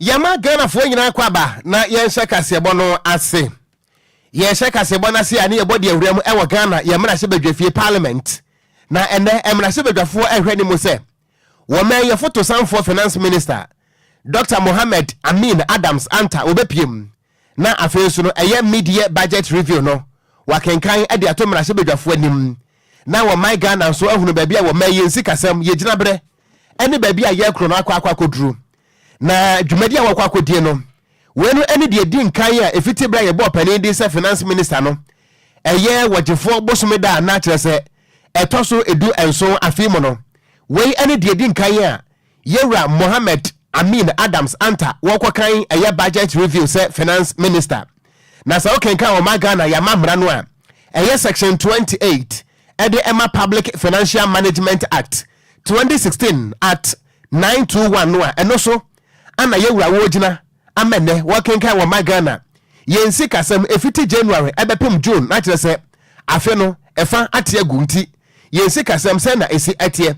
Yɛma Ghanafoɔ nyinaa kɔ aba na yɛnhyɛ kaseɛbɔ no ase. Yɛhyɛ kaseɛbɔ no ase a, ne yɛbɔ deɛ awura mu ɛwɔ Ghana yɛn mmarahyɛbadwafie, Parliament. Na ɛnɛ mmarahyɛbadwafoɔ ɛhwɛ ne mu sɛ wɔmɛn yɛ fotosanfoɔ Finance Minister Dr Mohammed Amin Adams Anta wɔbɛpiem, na afei nso no ɛyɛ mid-year budget review no wakenkan de ato mmarahyɛbadwafoɔ anim, na wɔman Ghana nso ahunu baabi a wɔman yɛn sikasɛm yɛgyina berɛ ɛne baabi a yɛkoro no akɔ akɔduru. Na dwumadi a wɔkɔ akɔdie no, wei no ɛne deɛ di nkan a ɛfiti berɛ a yɛbɔɔ panin din sɛ Finance Minister no, ɛyɛ wɔgyefoɔ bosome da a na kyerɛ sɛ ɛtɔ so 17 afei mu no. Wei ɛne deɛ di nkan a yɛwura Mohammed Amin Adams Anta wɔkɔkan ɛyɛ budget review sɛ Finance Minister. Na sɛ wokenkan ɔma Ghana yɛama mmara no a ɛyɛ section 28 ɛde ɛma Public Financial Management Act 2016 at 921 no a, ɛno so ana yɛwura wɔgyina ama nnɛ wɔkenkan wɔ ma Ghana yɛn sikasɛm ɛfiti January ɛbɛpem June, na kyerɛ sɛ afe no ɛfa ate agu, nti yɛn sikasɛm sɛ na ɛsi ɛteɛ.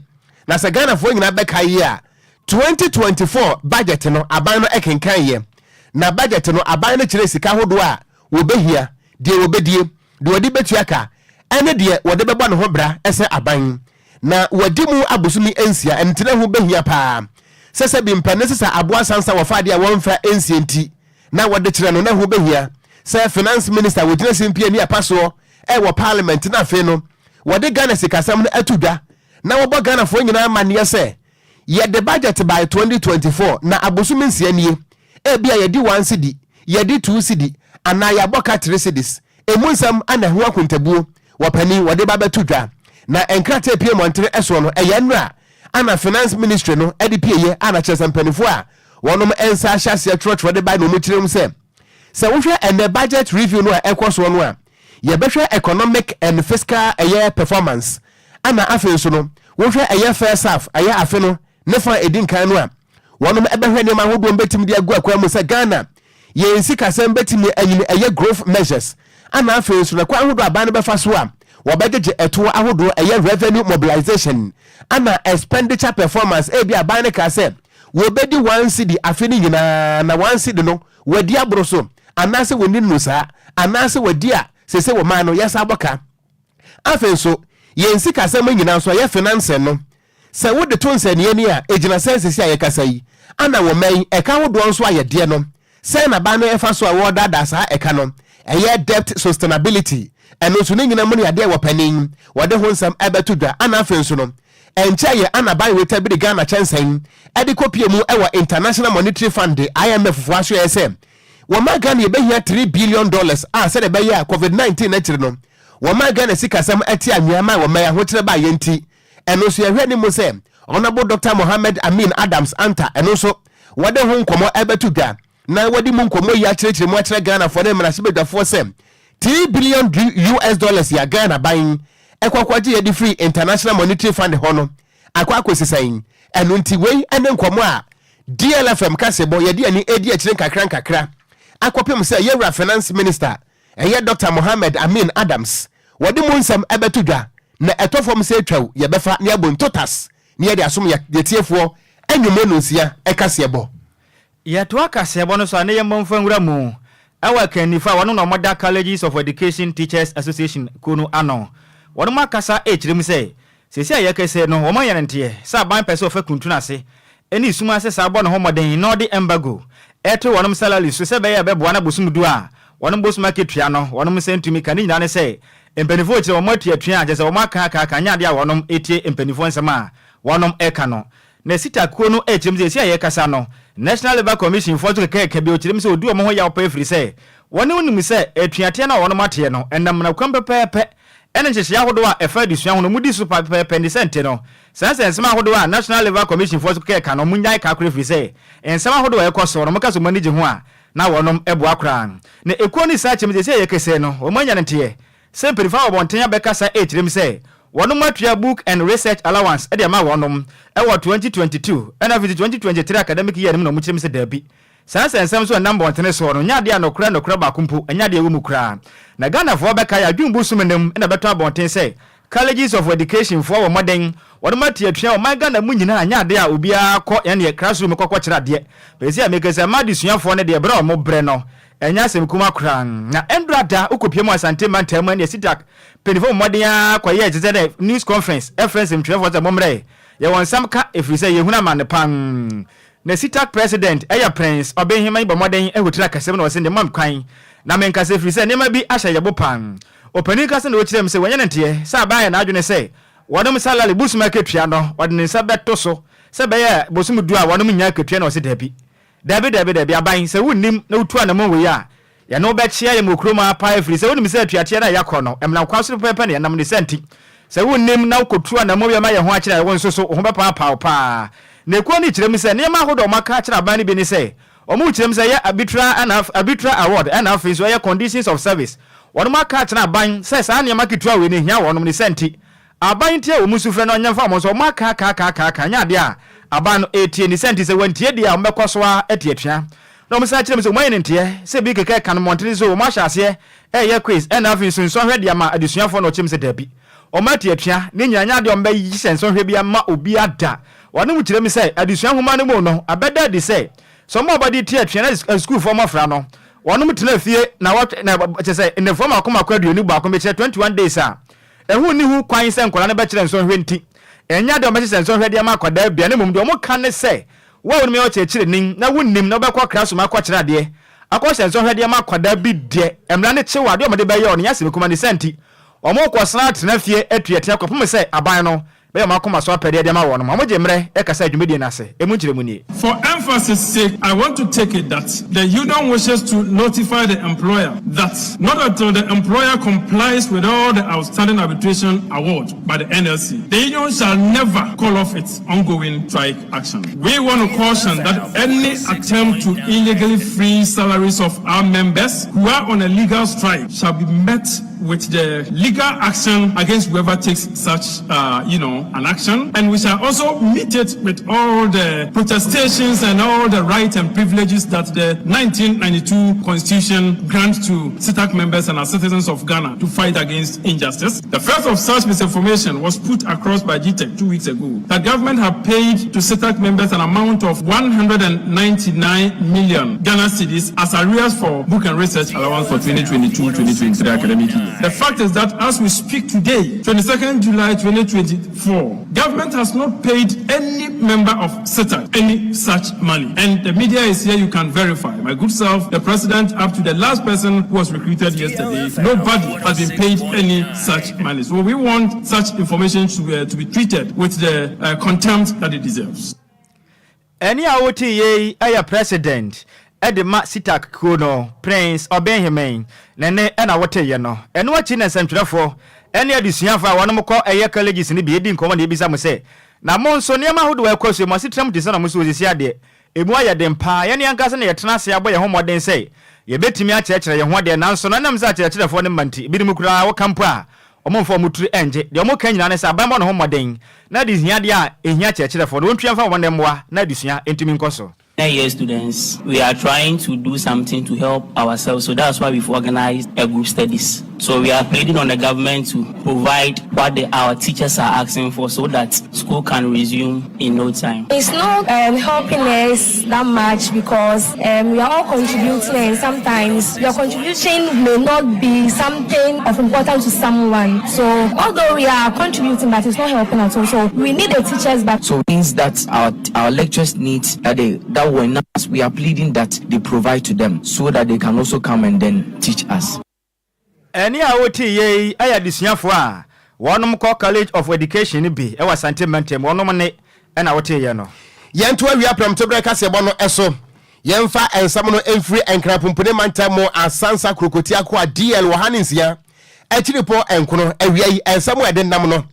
Na sɛ Ghanafoɔ nyinaa bɛka yi a, 2024 budget no aban no ɛkenkan yɛ, na budget no aban no kyerɛ sika ahodoɔ a wɔbɛhia, deɛ wɔbɛdie, deɛ wɔde bɛtua ka, ɛne deɛ wɔde bɛbɔ ne ho bra ɛsɛ aban. Na wɔdi mu abosomi 6, ɛntena ho bɛhia paa sɛ bi mpɛne sesa aboa sansa wɔfa adeɛ a wɔmfa nsie, nti na wɔde kyerɛ no na ho bɛhia sɛ Finance Minister wɔgyina simpie ne apa soɔ ɛwɔ Parliament, na afei no wɔde Ghana sikasɛm no ato dwa na wɔbɔ Ghanafoɔ nyinaa amanneɛ sɛ yɛde budget by 2024 na abosomi 6 nie, ebi a yɛdi 1 cedi, yɛdi 2 cedi, anaa yɛabɔ ka 3 cedis. Emu nsɛm ana ɛho akontabuo wɔpanin wɔde ba bɛto dwa. Na nkrataa pie mmɔntere ɛsoɔ no, ɛyɛ nnora ana Finance Ministry no ɛde pie yɛ, ana kyerɛ sɛ mpanimfoɔ a wɔnom nsa ahyɛ aseɛ twerɛtwerɛ de ba na wɔn kyerɛ mu sɛ wohwɛ ɛnɛ budget review no a ɛkɔ soɔ no a, yɛbɛhwɛ economic and fiscal ɛyɛ performance, ana afei nso no wohwɛ ɛyɛ first half, ɛyɛ afe no ne fa ɛdi nkan no a, wɔnom ɛbɛhwɛ nneɛma ahodoɔ mbɛtumi de agu akwan mu sɛ Ghana yɛn sikasɛm bɛtumi anyini, ɛyɛ growth measures, ana afei nso no kwan ahodoɔ aban no bɛfa so a wɔbɛgyegye ɛtoɔ ahodoɔ, ɛyɛ revenue mobilization, ana expenditure performance. Ebi aban no kaa sɛ wɔbɛdi 1 cedi afe no nyinaa, na 1 cedi no wɔadi aboro so anaasɛ wɔni nu saa anaasɛ wɔdi a sese wɔ man no yɛsa abɔ ka. Afei nso yɛn sikasɛm nyinaa nso ɛyɛ finance no, sɛ wode to nsɛnniɛ ni a ɛgyina sɛ nsɛsi a yɛkasa yi, ana wɔ man ɛka ahodoɔ nso ayɛdeɛ no sɛ naban no ɛfa so a wɔredaadaa saa ɛka no, ɛyɛ debt sustainability. Ɛno nso ne nyina mu no yadeɛ wɔ panin wɔde ho nsɛm ɛbɛto dwa. Ana afei nso no ɛnkyɛ yɛ ana ban weta bi de Ghana kyɛnsɛn ɛde kɔpie mu ɛwɔ International Monetary Fund, IMF foɔ aso, yɛ sɛ wɔma Ghana yɛbɛhia $3 billion a sɛdeɛ ɛbɛyɛ a COVID-19 akyiri no wɔma Ghana sikasɛm ɛte anwea ma wɔma ahokyerɛ ba yɛ. Nti ɛno nso yɛhwɛ ne mu sɛ Honorable Dr Mohammed Amin Adams Anta ɛno nso wɔde ho nkɔmmɔ ɛbɛto dwa, na wɔde mu nkɔmmɔ yi akyerɛkyerɛ mu akyerɛ Ghanafoɔ ne mmarahyɛbadwafoɔ sɛ 3 billion US dollars yɛ Ghana ban ɛkɔkɔgye yɛde firi International Monetary Fund hɔ no akɔ akɔsi sɛn. Ɛno nti wei ne nkɔmmɔ a DLFM kasebɔ yɛde ani edi akyire nkakra nkakra akɔpem sɛ yɛwura Finance Minister ɛyɛ Dr Mohammed Amin Adams wɔde mu nsɛm ɛbɛto dwa, na ɛtɔ fam sɛ atwaw yɛbɛfa ne abɔ ntotas ne yɛde asom yɛtiefoɔ anwummerɛ no 6 ɛkaseɛ bɔ. Yɛtoa kaseɛbɔ no so a, ne yɛmmɔ mfa nwura mu ɛwɔ akannifo a wɔno na ɔmɔda Colleges of Education Teachers Association kuo no ano. Wɔnom akasa ɛkyerɛ mu sɛ seesei a yɛkɛsɛ no, wɔn ayɛ no nteɛ sɛ aban pɛ sɛ ɔfa kuntun ase ɛne sum ase saa bɔ ne ho mmɔden na ɔde embargo ɛto wɔnom salary so sɛ bɛyɛ ɛbɛboa no abosom 10 a wɔnom bosom akatua no wɔnom nsa ntumi ka. Ne nyinaa ne sɛ mpanimfoɔ kyerɛ wɔn atuatua a kyerɛ sɛ wɔn aka aka aka nyɛ adeɛ a wɔnom etie mpanimfoɔ nsɛm a wɔnom ɛka no. Na sita kuo no ɛkyerɛ mu sɛ esi a yɛkasa no, National Labour Commission foɔ nso kɛkɛɛka bi ɔkyerɛ mu sɛ odi wɔn ho yaw pɛ, efiri sɛ wɔne nim sɛ atuateɛ no a wɔnom ateɛ no ɛnam na kwan pɛpɛɛpɛ ɛne nhyehyɛ ahodoɔ a ɛfa adesua ho no mu di so pɛpɛɛpɛ. Ne sɛ nte no saa sɛ nsɛm ahodoɔ a National Labour Commission foɔ nso kɛkɛɛka no, ɔmo nyae kakora, efiri sɛ nsɛm ahodoɔ a ɛkɔ so no, ɔmo ka sɛ ɔmo ani gye ho a na wɔnom ɛboa koraa. Na ekuo no saa kyerɛ mu sɛ esi a yɛkɛsɛ no, wɔn anya ne nteɛ sɛ mpanyinfoɔ a wɔbɔnten abɛkasa ɛkyerɛ mu sɛ wɔnom atua book and research allowance ɛde ama wɔnom ɛwɔ 2022 ɛna afei 2023 academic year no mu, na ɔmo kyerɛ mu sɛ daabi, saa nsɛnsɛm so ɛnam bɔntene soɔ no nyɛ adeɛ a nɔkorɛ nɔkorɛ baako mpo ɛnyɛ adeɛ ɛwɔ mu koraa. Na Ghanafoɔ bɛka yɛ adwumbu sum nam ɛna bɛtɔ abɔnten sɛ Colleges of Education foɔ wɔ mmɔden wɔnom ate atua ɔman Ghana mu nyinaa, nyɛ adeɛ a obiara kɔ yɛn classroom kɔkɔ kyerɛ adeɛ pɛsi a meka sɛ mma adesuafoɔ no deɛ, berɛ a ɔmo brɛ no ɛnyɛ asɛm kuma koraa. Na ɛndora da wokɔpie mu Asante mantam mu, ɛne CETAG mpanimfoɔ mmɔden a kɔyɛ te sɛ dɛ news conference, ɛfrɛ nsɛmtwerɛfoɔ sɛ mommrɛ yɛwɔ nsɛm ka, ɛfiri sɛ yɛhunu amane pam. Na CETAG president ɛyɛ Prince Ɔbɛnhema yi bɔ mmɔden ɛhotiri akɛsɛm na ɔsɛ nneɛma kwan na menkasa, ɛfiri sɛ nneɛma bi ahyɛ yɛbo pam. Ɔpanin kasa na ɔkyerɛ mu sɛ wɔnyɛ ne nteɛ sɛ aban yɛ n'adwene sɛ wɔnom salary bosom akatua no, wɔde ne nsa bɛto so sɛ bɛyɛ bosom 10 a wɔnom nya akatua, na ɔsɛ daabi, daabi, daabi, daabi, aban sɛ wonnim na wotu anamɔ wei a, yɛne wobɛkyea yɛ mu kurom apa, ɛfiri sɛ wonim sɛ atuateɛ no a yɛakɔ no ɛmnam kwan so pɛpɛ ne yɛnam ne sɛ nti sɛ wonnim na wokɔtu anamɔ wie ma yɛ ho akyerɛ wo nso so wo ho bɛpaapaa paa. Na ekuo no kyerɛ mu sɛ nneɛma ahodoɔ a ɔmaka akyerɛ aban no bi ne sɛ ɔmo kyerɛ mu sɛ ɛyɛ arbitral, ɛna arbitral award, ɛna afei nso ɛyɛ conditions of service. Wɔn aka akyerɛ aban sɛ saa nneɛma ketewa wei ne hia wɔnom ne sɛ nti aban tie wɔn sufrɛ no ɔnyɛmfa wɔn nso. Wɔn aka aka aka aka aka, nyɛ adeɛ a aban no etie ne sɛ nti sɛ wɔntie deɛ a, wɔbɛkɔ so a ɛte atua. Na wɔn san kyerɛ mu sɛ wɔn ayɛ ne nteɛ sɛ bi keka ka no mmɔntene so, wɔn ahyɛ aseɛ ɛyɛ quiz, ɛna afei nso nsɔhwɛ deɛ ama adesuafoɔ, na ɔkyerɛ mu sɛ daabi, wɔn ate atua ne nyinaa nyɛ adeɛ a wɔn bɛyi sɛ nsɔhwɛ bi ama obi ada. Wɔn mu kyerɛ mu sɛ adesua nhoma no mu no abɛda adi sɛ wɔn a wɔde tie atua na sukuufoɔ mmɔfra no wɔnom tena fie na wɔtwe na kyerɛ sɛ nnɛfoɔ mako mako 21 bɛkyerɛ 21 days a ɛho ni ho kwan sɛ nkwadaa no bɛkyerɛ nsɔhwɛ, nti ɛnyɛ adeɛ a wɔbɛhyehyɛ nsɔhwɛ de ama akwadaa bia. Ne mmom deɛ wɔn ka ne sɛ wo a wɔnim yɛ ɔkyerɛkyerɛni na wonnim na wobɛkɔ classroom akɔkyerɛ adeɛ akɔhyɛ nsɔhwɛ de ama akwadaa bi deɛ, mmara ne kyew adeɛ a wɔde bɛyɛ ɔno nyɛ asɛm kuma ne sɛ nti wɔn kɔsena atena fie atuatua kɔpem sɛ aban no bɛyɛ wɔn akoma so apɛdeɛ de ama wɔn. Wɔn gye mmerɛ ɛkasa dwumadie no ase, emu nkyerɛ mu nie. For emphasis sake, I want to take it that the union wishes to notify the employer that not until the employer complies with all the outstanding arbitration award by the NLC, the union shall never call off its ongoing strike action. We want to caution that any attempt to illegally freeze salaries of our members who are on a legal strike shall be met with the legal action against whoever takes such an action. And we shall also meet it with all the protestations and all the rights and privileges that the 1992 Constitution grants to CETAG members and our citizens of Ghana to fight against injustice. The first of such misinformation was put across by GTEC 2 weeks ago. The government had paid to CETAG members an amount of 199 million Ghana cedis as arrears for book and research allowance for 2022-2023 academic year. The fact is that as we speak today, 22nd July 2024, government has not paid any member of CETAG any such money. And the media is here, you can verify. My good self, the president, up to the last person who was recruited yesterday, nobody has been paid any such money. So we want such information to be treated with the contempt that it deserves. Ɛne a wote yei ɛyɛ president ɛde ma CETAG kuo no, Prince Ɔbɛnhemen ne ne ɛna woteyɛ no. Ɛno akyi na nsɛntwerɛfoɔ ɛne adesuafoɔ a wɔnom kɔ ɛyɛ colleges no bi ɛdi nkɔmmɔ na ebisa mo sɛ na mo nso nneɛma ahodoɔ ɛkɔ so mu asetena mu te sɛ na mo nso wɔsisi adeɛ emu ayɛ den paa. Yɛne ankasa na yɛtena ase abɔ yɛn ho mmɔden sɛ yɛbɛtumi akyerɛkyerɛ yɛn ho adeɛ, nanso no ɛnam sɛ akyerɛkyerɛfoɔ no mma nti ebinom koraa wɔka mpo a ɔmo mfa ɔmo tiri ɛngye deɛ ɔmo ka nyinaa ne sɛ aban bɔ ne ho mmɔden na de hia deɛ a ehia kyerɛkyerɛfoɔ no wɔntua mfa wɔn mmoa na adesua ntumi nkɔ so. Year students, we are trying to do something to help ourselves. So that's why we've organized a group studies. So we are pleading on the government to provide what our teachers are asking for so that school can resume in no time. It's not helping us that much because we are all contributing, and sometimes your contribution may not be something of importance to someone. So although we are contributing, but it's not helping at all. So we need the teachers back. So things that our lecturers need that they that were not, we are pleading that they provide to them so that they can also come and then teach us. Ɛne a wote yei ɛyɛ adesuafoɔ a wɔnom kɔ College of Education no bi ɛwɔ Asante mantam, wɔnom ne ɛna wote yɛ no. Yɛnto awia prɛmtoberɛ kaseɛbɔ no ɛso, yɛmfa nsɛm no mfiri Nkrapompone mantam mu, Asansa Kurokoti ako a DL wɔ ha ne nsia akyiri pɔ nkono. Awia yi nsɛm a ɛde nam no,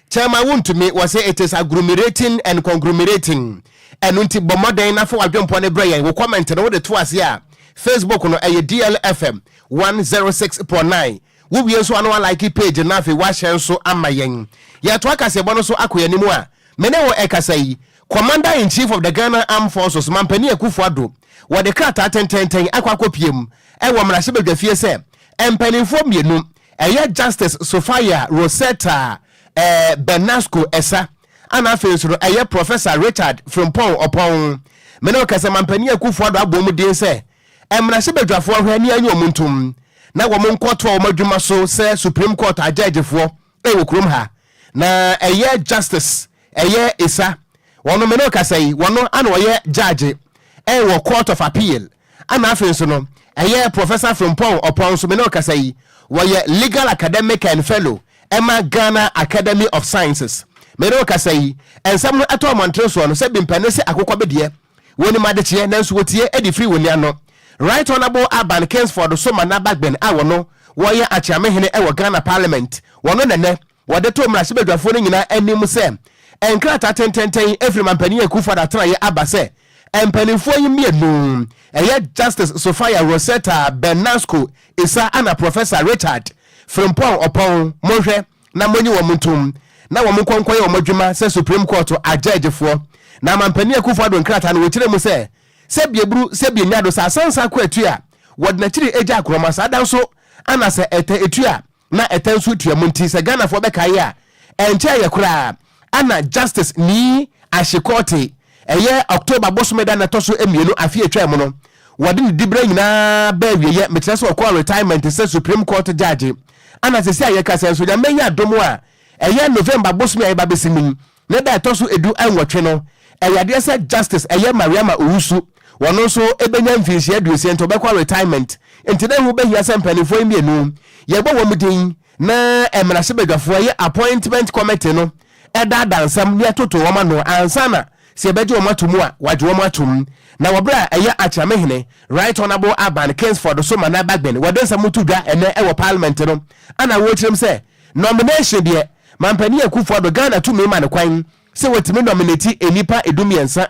Chairman Wontumi wɔ sɛ it is agglomerating and conglomerating. Ɛno nti bɔ mmɔden na fa wadwempɔ no brɛ yɛn. Wo comment no wode to ase a, Facebook no ɛyɛ DLFM 106.9. Wowie nso ano alike page na afei wahyɛ nso ama yɛn. Yɛto akaseɛbɔ no so akɔ yɛn anim a mene wɔ ɛkasa yi, Commander in Chief of the Ghana Armed Forces, Mampanin Akufo Addo, wɔde krataa tɛntɛntɛn akɔ akɔpiem ɛwɔ mmarahyɛbadwafie sɛ mpanimfoɔ mmienu, ɛyɛ Justice Sophia Rosetta eh, Bernasco Ɛsa, ana afei nso no ɛyɛ Professor Richard Frimpong Ɔpɔn. Me ne wo kasa Mampanin Akufo Addo abɔ mu din sɛ mmarahyɛbadwafoɔ hwɛ ne anyi wɔn ntom na wɔn nkɔtoa wɔn adwuma so sɛ Supreme Court agyɛgyefoɔ ɛwɔ kurom ha. Na ɛyɛ Justice ɛyɛ Esa, wɔn me ne wo kasa yi, wɔn ana wɔyɛ judge ɛwɔ Court of Appeal. Ana afei nso no ɛyɛ Professor Frimpong Ɔpɔn nso, me ne wo kasa yi, wɔyɛ legal academic and fellow ɛma Ghana Academy of Sciences. Me ne wo kasa yi, nsɛm no ɛtɔ ɔmɔnten soɔ no sɛ bimpɛne sɛ akokɔ bɛdeɛ wɔnim adekyeɛ, nanso wɔtie adi firi wɔn ano. Right Honourable Alban Kingsford Sumana Bagbin a wɔno wɔyɛ akyeamehene ɛwɔ Ghana Parliament, wɔno nɛnɛ wɔde to mmarahyɛbadwafoɔ no nyinaa anim sɛ nkrataa tententen efiri mampanin Akufo Addo atenaeɛ aba sɛ mpanimfoɔ yi mmienu, ɛyɛ Justice Sophia Rosetta Bernasco Isa ana Professor Richard Frimpong Ɔpɔn, monhwɛ na monyi wɔn ntom na wɔn nkɔnkɔyɛ wɔn adwuma sɛ Supreme Court agyɛgyefoɔ. Na mampanin Akufo Addo nkrataa no, wɔkyerɛ mu sɛ sɛbi eburu sɛbi enyado sɛ asansa akɔ atu a wɔde n'akyiri agya akorɔma, saa da nso ana sɛ ɛtɛ etu a na ɛtɛ nso tua mu. Nti sɛ Ghanafoɔ bɛkae a, ɛnkyɛn yɛ koraa ana Justice Nii Ashie Kotey, ɛyɛ October bosome da na ɛtɔ so 2 afe atwa mu no, wɔde ne diberɛ nyinaa bɛɛ wieyɛ, mekyerɛ sɛ ɔkɔɔ retirement sɛ Supreme Court judge. Ana sɛsi a yɛka sɛ nso Nyame yɛ adom a, ɛyɛ November bosome a yɛba bɛsi mu ne da ɛtɔ so 18 no, ɛyɛ adeɛ sɛ Justice ɛyɛ Mariama Owusu, wɔno nso ɛbɛnya mfinhyia 60, nti ɔbɛkɔ retirement. Nti na ɛho bɛhia sɛ mpanimfoɔ yi mmienu yɛbɔ wɔn din na mmarahyɛbadwafoɔ ɛyɛ Appointment Committee no ɛdaadaa nsɛm ne ɛtoto wɔn ano ansa na sɛ yɛbɛgye wɔn ato mu a, wɔagye wɔn ato mu. Na wɔberɛ a ɛyɛ akyeamehene Right Honourable Alban Kingsford Sumana Bagbin wɔde nsɛm to dwa ɛnɛ ɛwɔ Parliament no, ana wɔrekyerɛm sɛ nomination deɛ, mampanin Akufo Addo Ghana tumi ma no kwan sɛ wɔtumi nominate nnipa 13,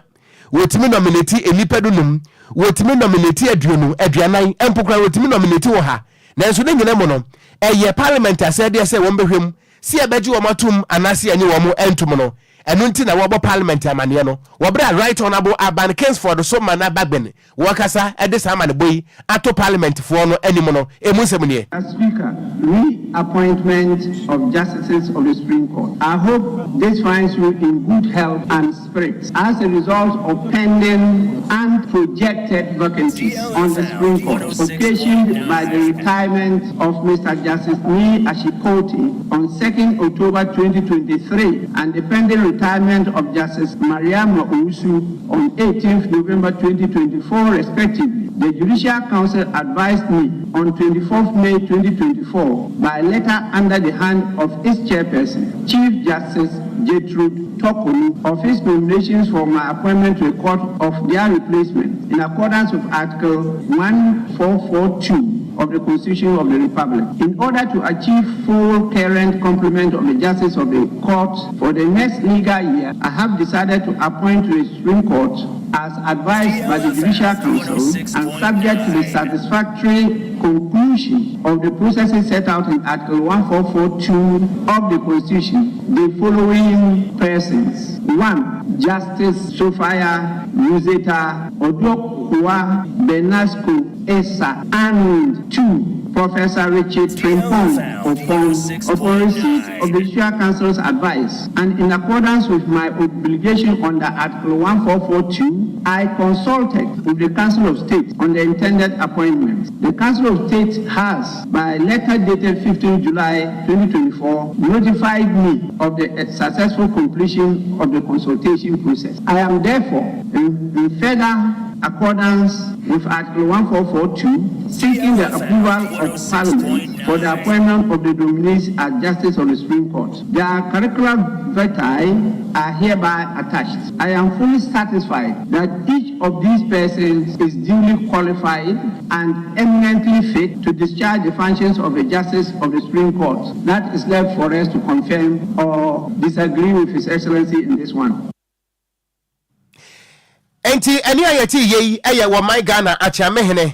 wɔtumi nominate nnipa 15, wɔtumi nominate 20, 40, mpo koraa wɔtumi nominate wɔ ha. Nanso ne nyina mu no, ɛyɛ Parliament asɛdeɛ sɛ wɔn bɛhwɛ mu si yɛbɛgye wɔn atom anaasɛ yɛnye wɔn ntom no. Ɛno nti na wɔbɔ Parliament amanneɛ no. Wɔberɛ a Right Honourable Alban Kingsford Sumana Bagbin wɔkasa de saa amanebɔ yi ato Parliamentfoɔ no anim no, emu nsɛm nie. As Speaker, reappointment of justices of the Supreme Court. I hope this finds you in good health and spirits. As a result of pending and projected vacancies on the Supreme Court, occasioned by the retirement of Mr. Justice Nii Ashie Kotey on 2nd October 2023 and the pending retirement of Justice Mariama Owusu on 18th November 2024, respectively, the Judicial Council advised me on 24th May 2024 by letter under the hand of its chairperson, Chief Justice Gertrude Torkornoo, of his nominations for my appointment to a court of their replacement in accordance with Article 1442 of the Constitution of the Republic. In order to achieve full current complement of the justice of the court for the next legal year, I have decided to appoint to the Supreme Court, as advised by the Judicial Council and subject to the satisfactory conclusion of the processes set out in Article 1442 of the Constitution, the following persons. 1. Justice Sophia Rosetta Odokua Benasco Esa, and 2. Professor Richard Frimpong Oppong. Upon receipt of the Judicial Council's advice and in accordance with my obligation under Article 1442, I consulted with the Council of State on the intended appointments. The Council of State has, by letter dated 15 July 2024, notified me of the successful completion of the consultation process. I am therefore, in further accordance with Article 1442, seeking the approval of Parliament for the appointment of the nominees as Justice of the Supreme Court. Their curriculum vitae are hereby attached. I am fully satisfied that each of these persons is duly qualified and eminently fit to discharge the functions of a Justice of the Supreme Court. That is left for us to confirm or disagree with His Excellency in this one. Enti ɛne a yɛte yei ɛyɛ wɔ man Ghana akyeamehene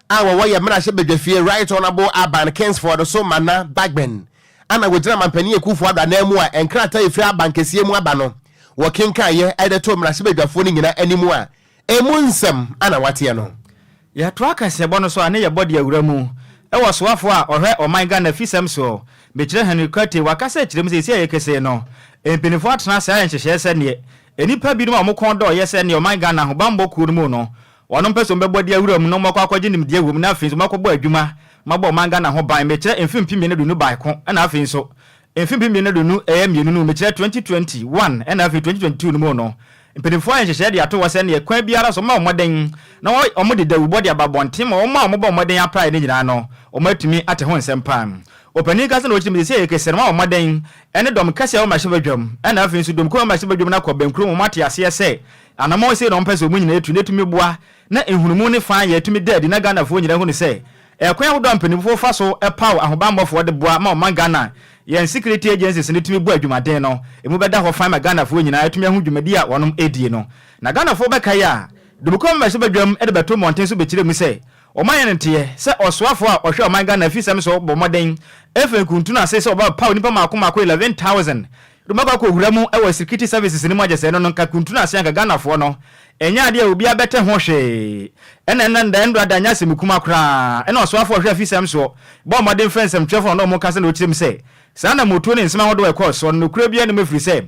a wɔwɔ yɛ mmarahyɛ badwafie, Right Honourable Alban Kingsford Sumana Bagbin, ana wɔgyina mampanin Akufo Addo anan mu a nkrataa efiri abankɛseɛ mu aba no wɔkenkaeɛ ɛde to mmarahyɛ badwafoɔ no nyinaa anim a emu nsɛm ana wateɛ no. Yɛtoa kaseɛbɔ no so a ne yɛbɔ de awura mu ɛwɔ soafoɔ a ɔhwɛ ɔman Ghana fisɛm soɔ. Mekyerɛ Henry Quartey, wakasa akyerɛ mu sɛ seesei a yɛkasa yi no, mpaninfoɔ atena ase ayɛ nhyehyɛɛ sɛ neɛ nnipa binom a wɔn kɔn dɔ yɛ sɛ neɛ ɔman Ghana ahobanbɔ kuo no mu no, wɔnom pɛ sɛ wɔbɛbɔ de awura mu na wɔakɔ akɔgye nimdeɛ wɔ mu na afei nso wɔakɔbɔ adwuma ma abɔ ɔman Ghana ho ban. Mekyerɛ mfe 2021 ɛna afei nso mfe 2022 no mu, mekyerɛ 2021 ɛna afei 2022 no mu no, Mpanimfoɔ ayɛ nhyehyɛeɛ de ato hɔ sɛ neɛ kwan biara so wɔmmɔ mmɔden na wɔde dawubɔ de aba abɔnten ma wɔn a wɔbɔ mmɔden apraeɛ no nyinaa no, wɔatumi ate ho nsɛm pa. Ɔpanin ka sɛ na ɔkyerɛ mu sɛ seesei kɛseɛ no wɔabɔ mmɔden ne dɔm kɛseɛ a ɛwɔ mmarahyɛbadwam ɛna afei nso dɔmkuo a ɛwɔ mmarahyɛbadwam no akɔ bɛnkurom wɔate aseɛ sɛ anammɔn sei na wɔpɛ sɛ wɔn nyinaa tu na ɛtumi boa na nhunumu ne fanyɛ tumi da adi na Ghanafoɔ nyinaa hunu sɛ Ɛkwan ahodoɔ a mpaninfoɔ fa so paw ahobanbɔfoɔ de boa ma ɔman Ghana yɛn security agencies no tumi bɔ adwumaden no, emu bɛda hɔ fann ma Ghanafoɔ nyinaa atumi ahu dwumadi a wɔnom redie no. Na Ghanafoɔ bɛkae a, Dubukɔ mmarahyɛbadwam de bɛto mmɔnten so bɛkyerɛ mu sɛ wɔn ayɛ no nteɛ sɛ ɔsoafoɔ a ɔhwɛ ɔman Ghana afisɛm so bɔ mmɔden firi nkuntunu ase sɛ ɔbɛpaw nnipa mmaako mmaako 11,000 de wɔn akɔ akɔwura mu wɔ security services no mu agyesɛ ɛno no nka kuntunu ase anka Ghanafoɔ no Ɛnyɛ adeɛ a obiara bɛte ho hwee. Ɛna ɛna nda ɛndora da nyɛ asɛm kuma koraa. Ɛna ɔsoafoɔ a ɔhwɛ afisɛm soɔ bɔɔ mmɔden frɛɛ nsɛmtwerɛfoɔ na ɔne wɔn kasa na ɔkyerɛ mu sɛ saa anammɔtuo ne nsɛm ahodoɔ a ɛkɔɔ soɔ no nokorɛ biara nni mu ɛfiri sɛ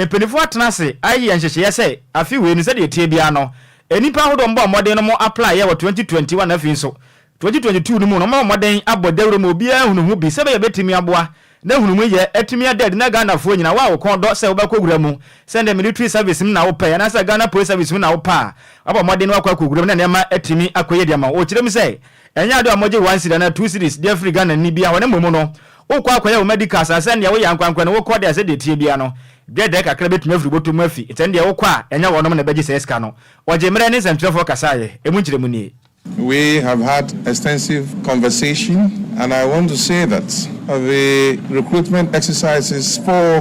mpaninfoɔ atena ase ayeyɛ nhyehyɛeɛ sɛ afe wei no sɛdeɛ ɛteɛ biara no nnipa ahodoɔ a wɔbɔɔ mmɔden no mo apply-yɛ wɔ 2021 afei nso 2022 no mu no, wɔabɔ mmɔden abɔ dawuro ma obiara ahunu ho bi sɛ ɛbɛyɛ a ɛbɛtumi aboa na nhunumu yɛ atumi ada adi na Ghanafoɔ nyinaa, wo a wo kɔn dɔ sɛ wobɛkɔ wura mu, sɛ ɛnnɛ military service mu na wopɛ anaasɛ Ghana Police Service mu na wopɛ a, woabɔ mmɔden na woakɔ akɔwura mu na nneɛma atumi akɔ yie de ama wo. Wɔkyerɛ mu sɛ, ɛnyɛ adeɛ a wɔgye one cedi anaa two cedis de afiri Ghanani biara hɔ na mmom no, wokɔ akɔyɛ wo medicals a sɛdeɛ woyɛ ankorankorɛ no wokɔ deɛ sɛdeɛ ɛteɛ biara no, dwɛdɛɛ kakra bɛtumi afiri bɔtɔ mu afi, nti ɛno deɛ wokɔ a ɛnyɛ wɔnom na ɛbɛgye saa sika no. Wɔgyee mmerɛ ne nsɛmtwerɛfoɔ kasaeɛ. Ɛmu nkyerɛmu nie. We have had extensive conversation and I want to say that the recruitment exercises for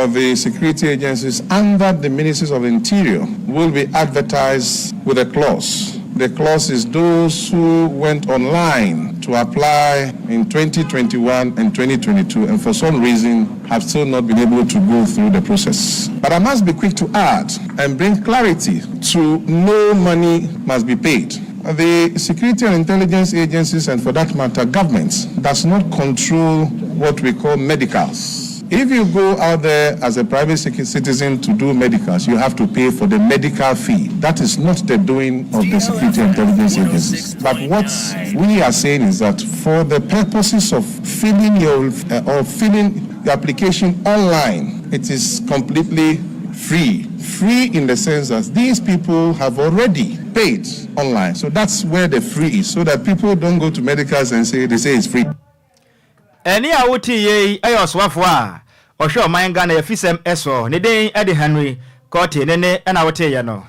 the security agencies under the Ministries of Interior will be advertised with a clause. The clause is those who went online to apply in 2021 and 2022 and for some reason have still not been able to go through the process. But I must be quick to add and bring clarity to no money must be paid. The security and intelligence agencies, and for that matter, governments, does not control what we call medicals. If you go out there as a private citizen to do medicals, you have to pay for the medical fee. That is not the doing of the security intelligence agencies. But what we are saying is that for the purposes of filling your or filling your application online, it is completely free. Free in the sense that these people have already paid online. So that's where the free is, so that people don't go to medicals and say they say it's free. Ɛnne a wote yei yɛ ɔsoafoɔ a ɔhwɛ ɔman Ghana afisɛm soɔ, ne din de Henry Quartey, ne nne na woteeɛ no.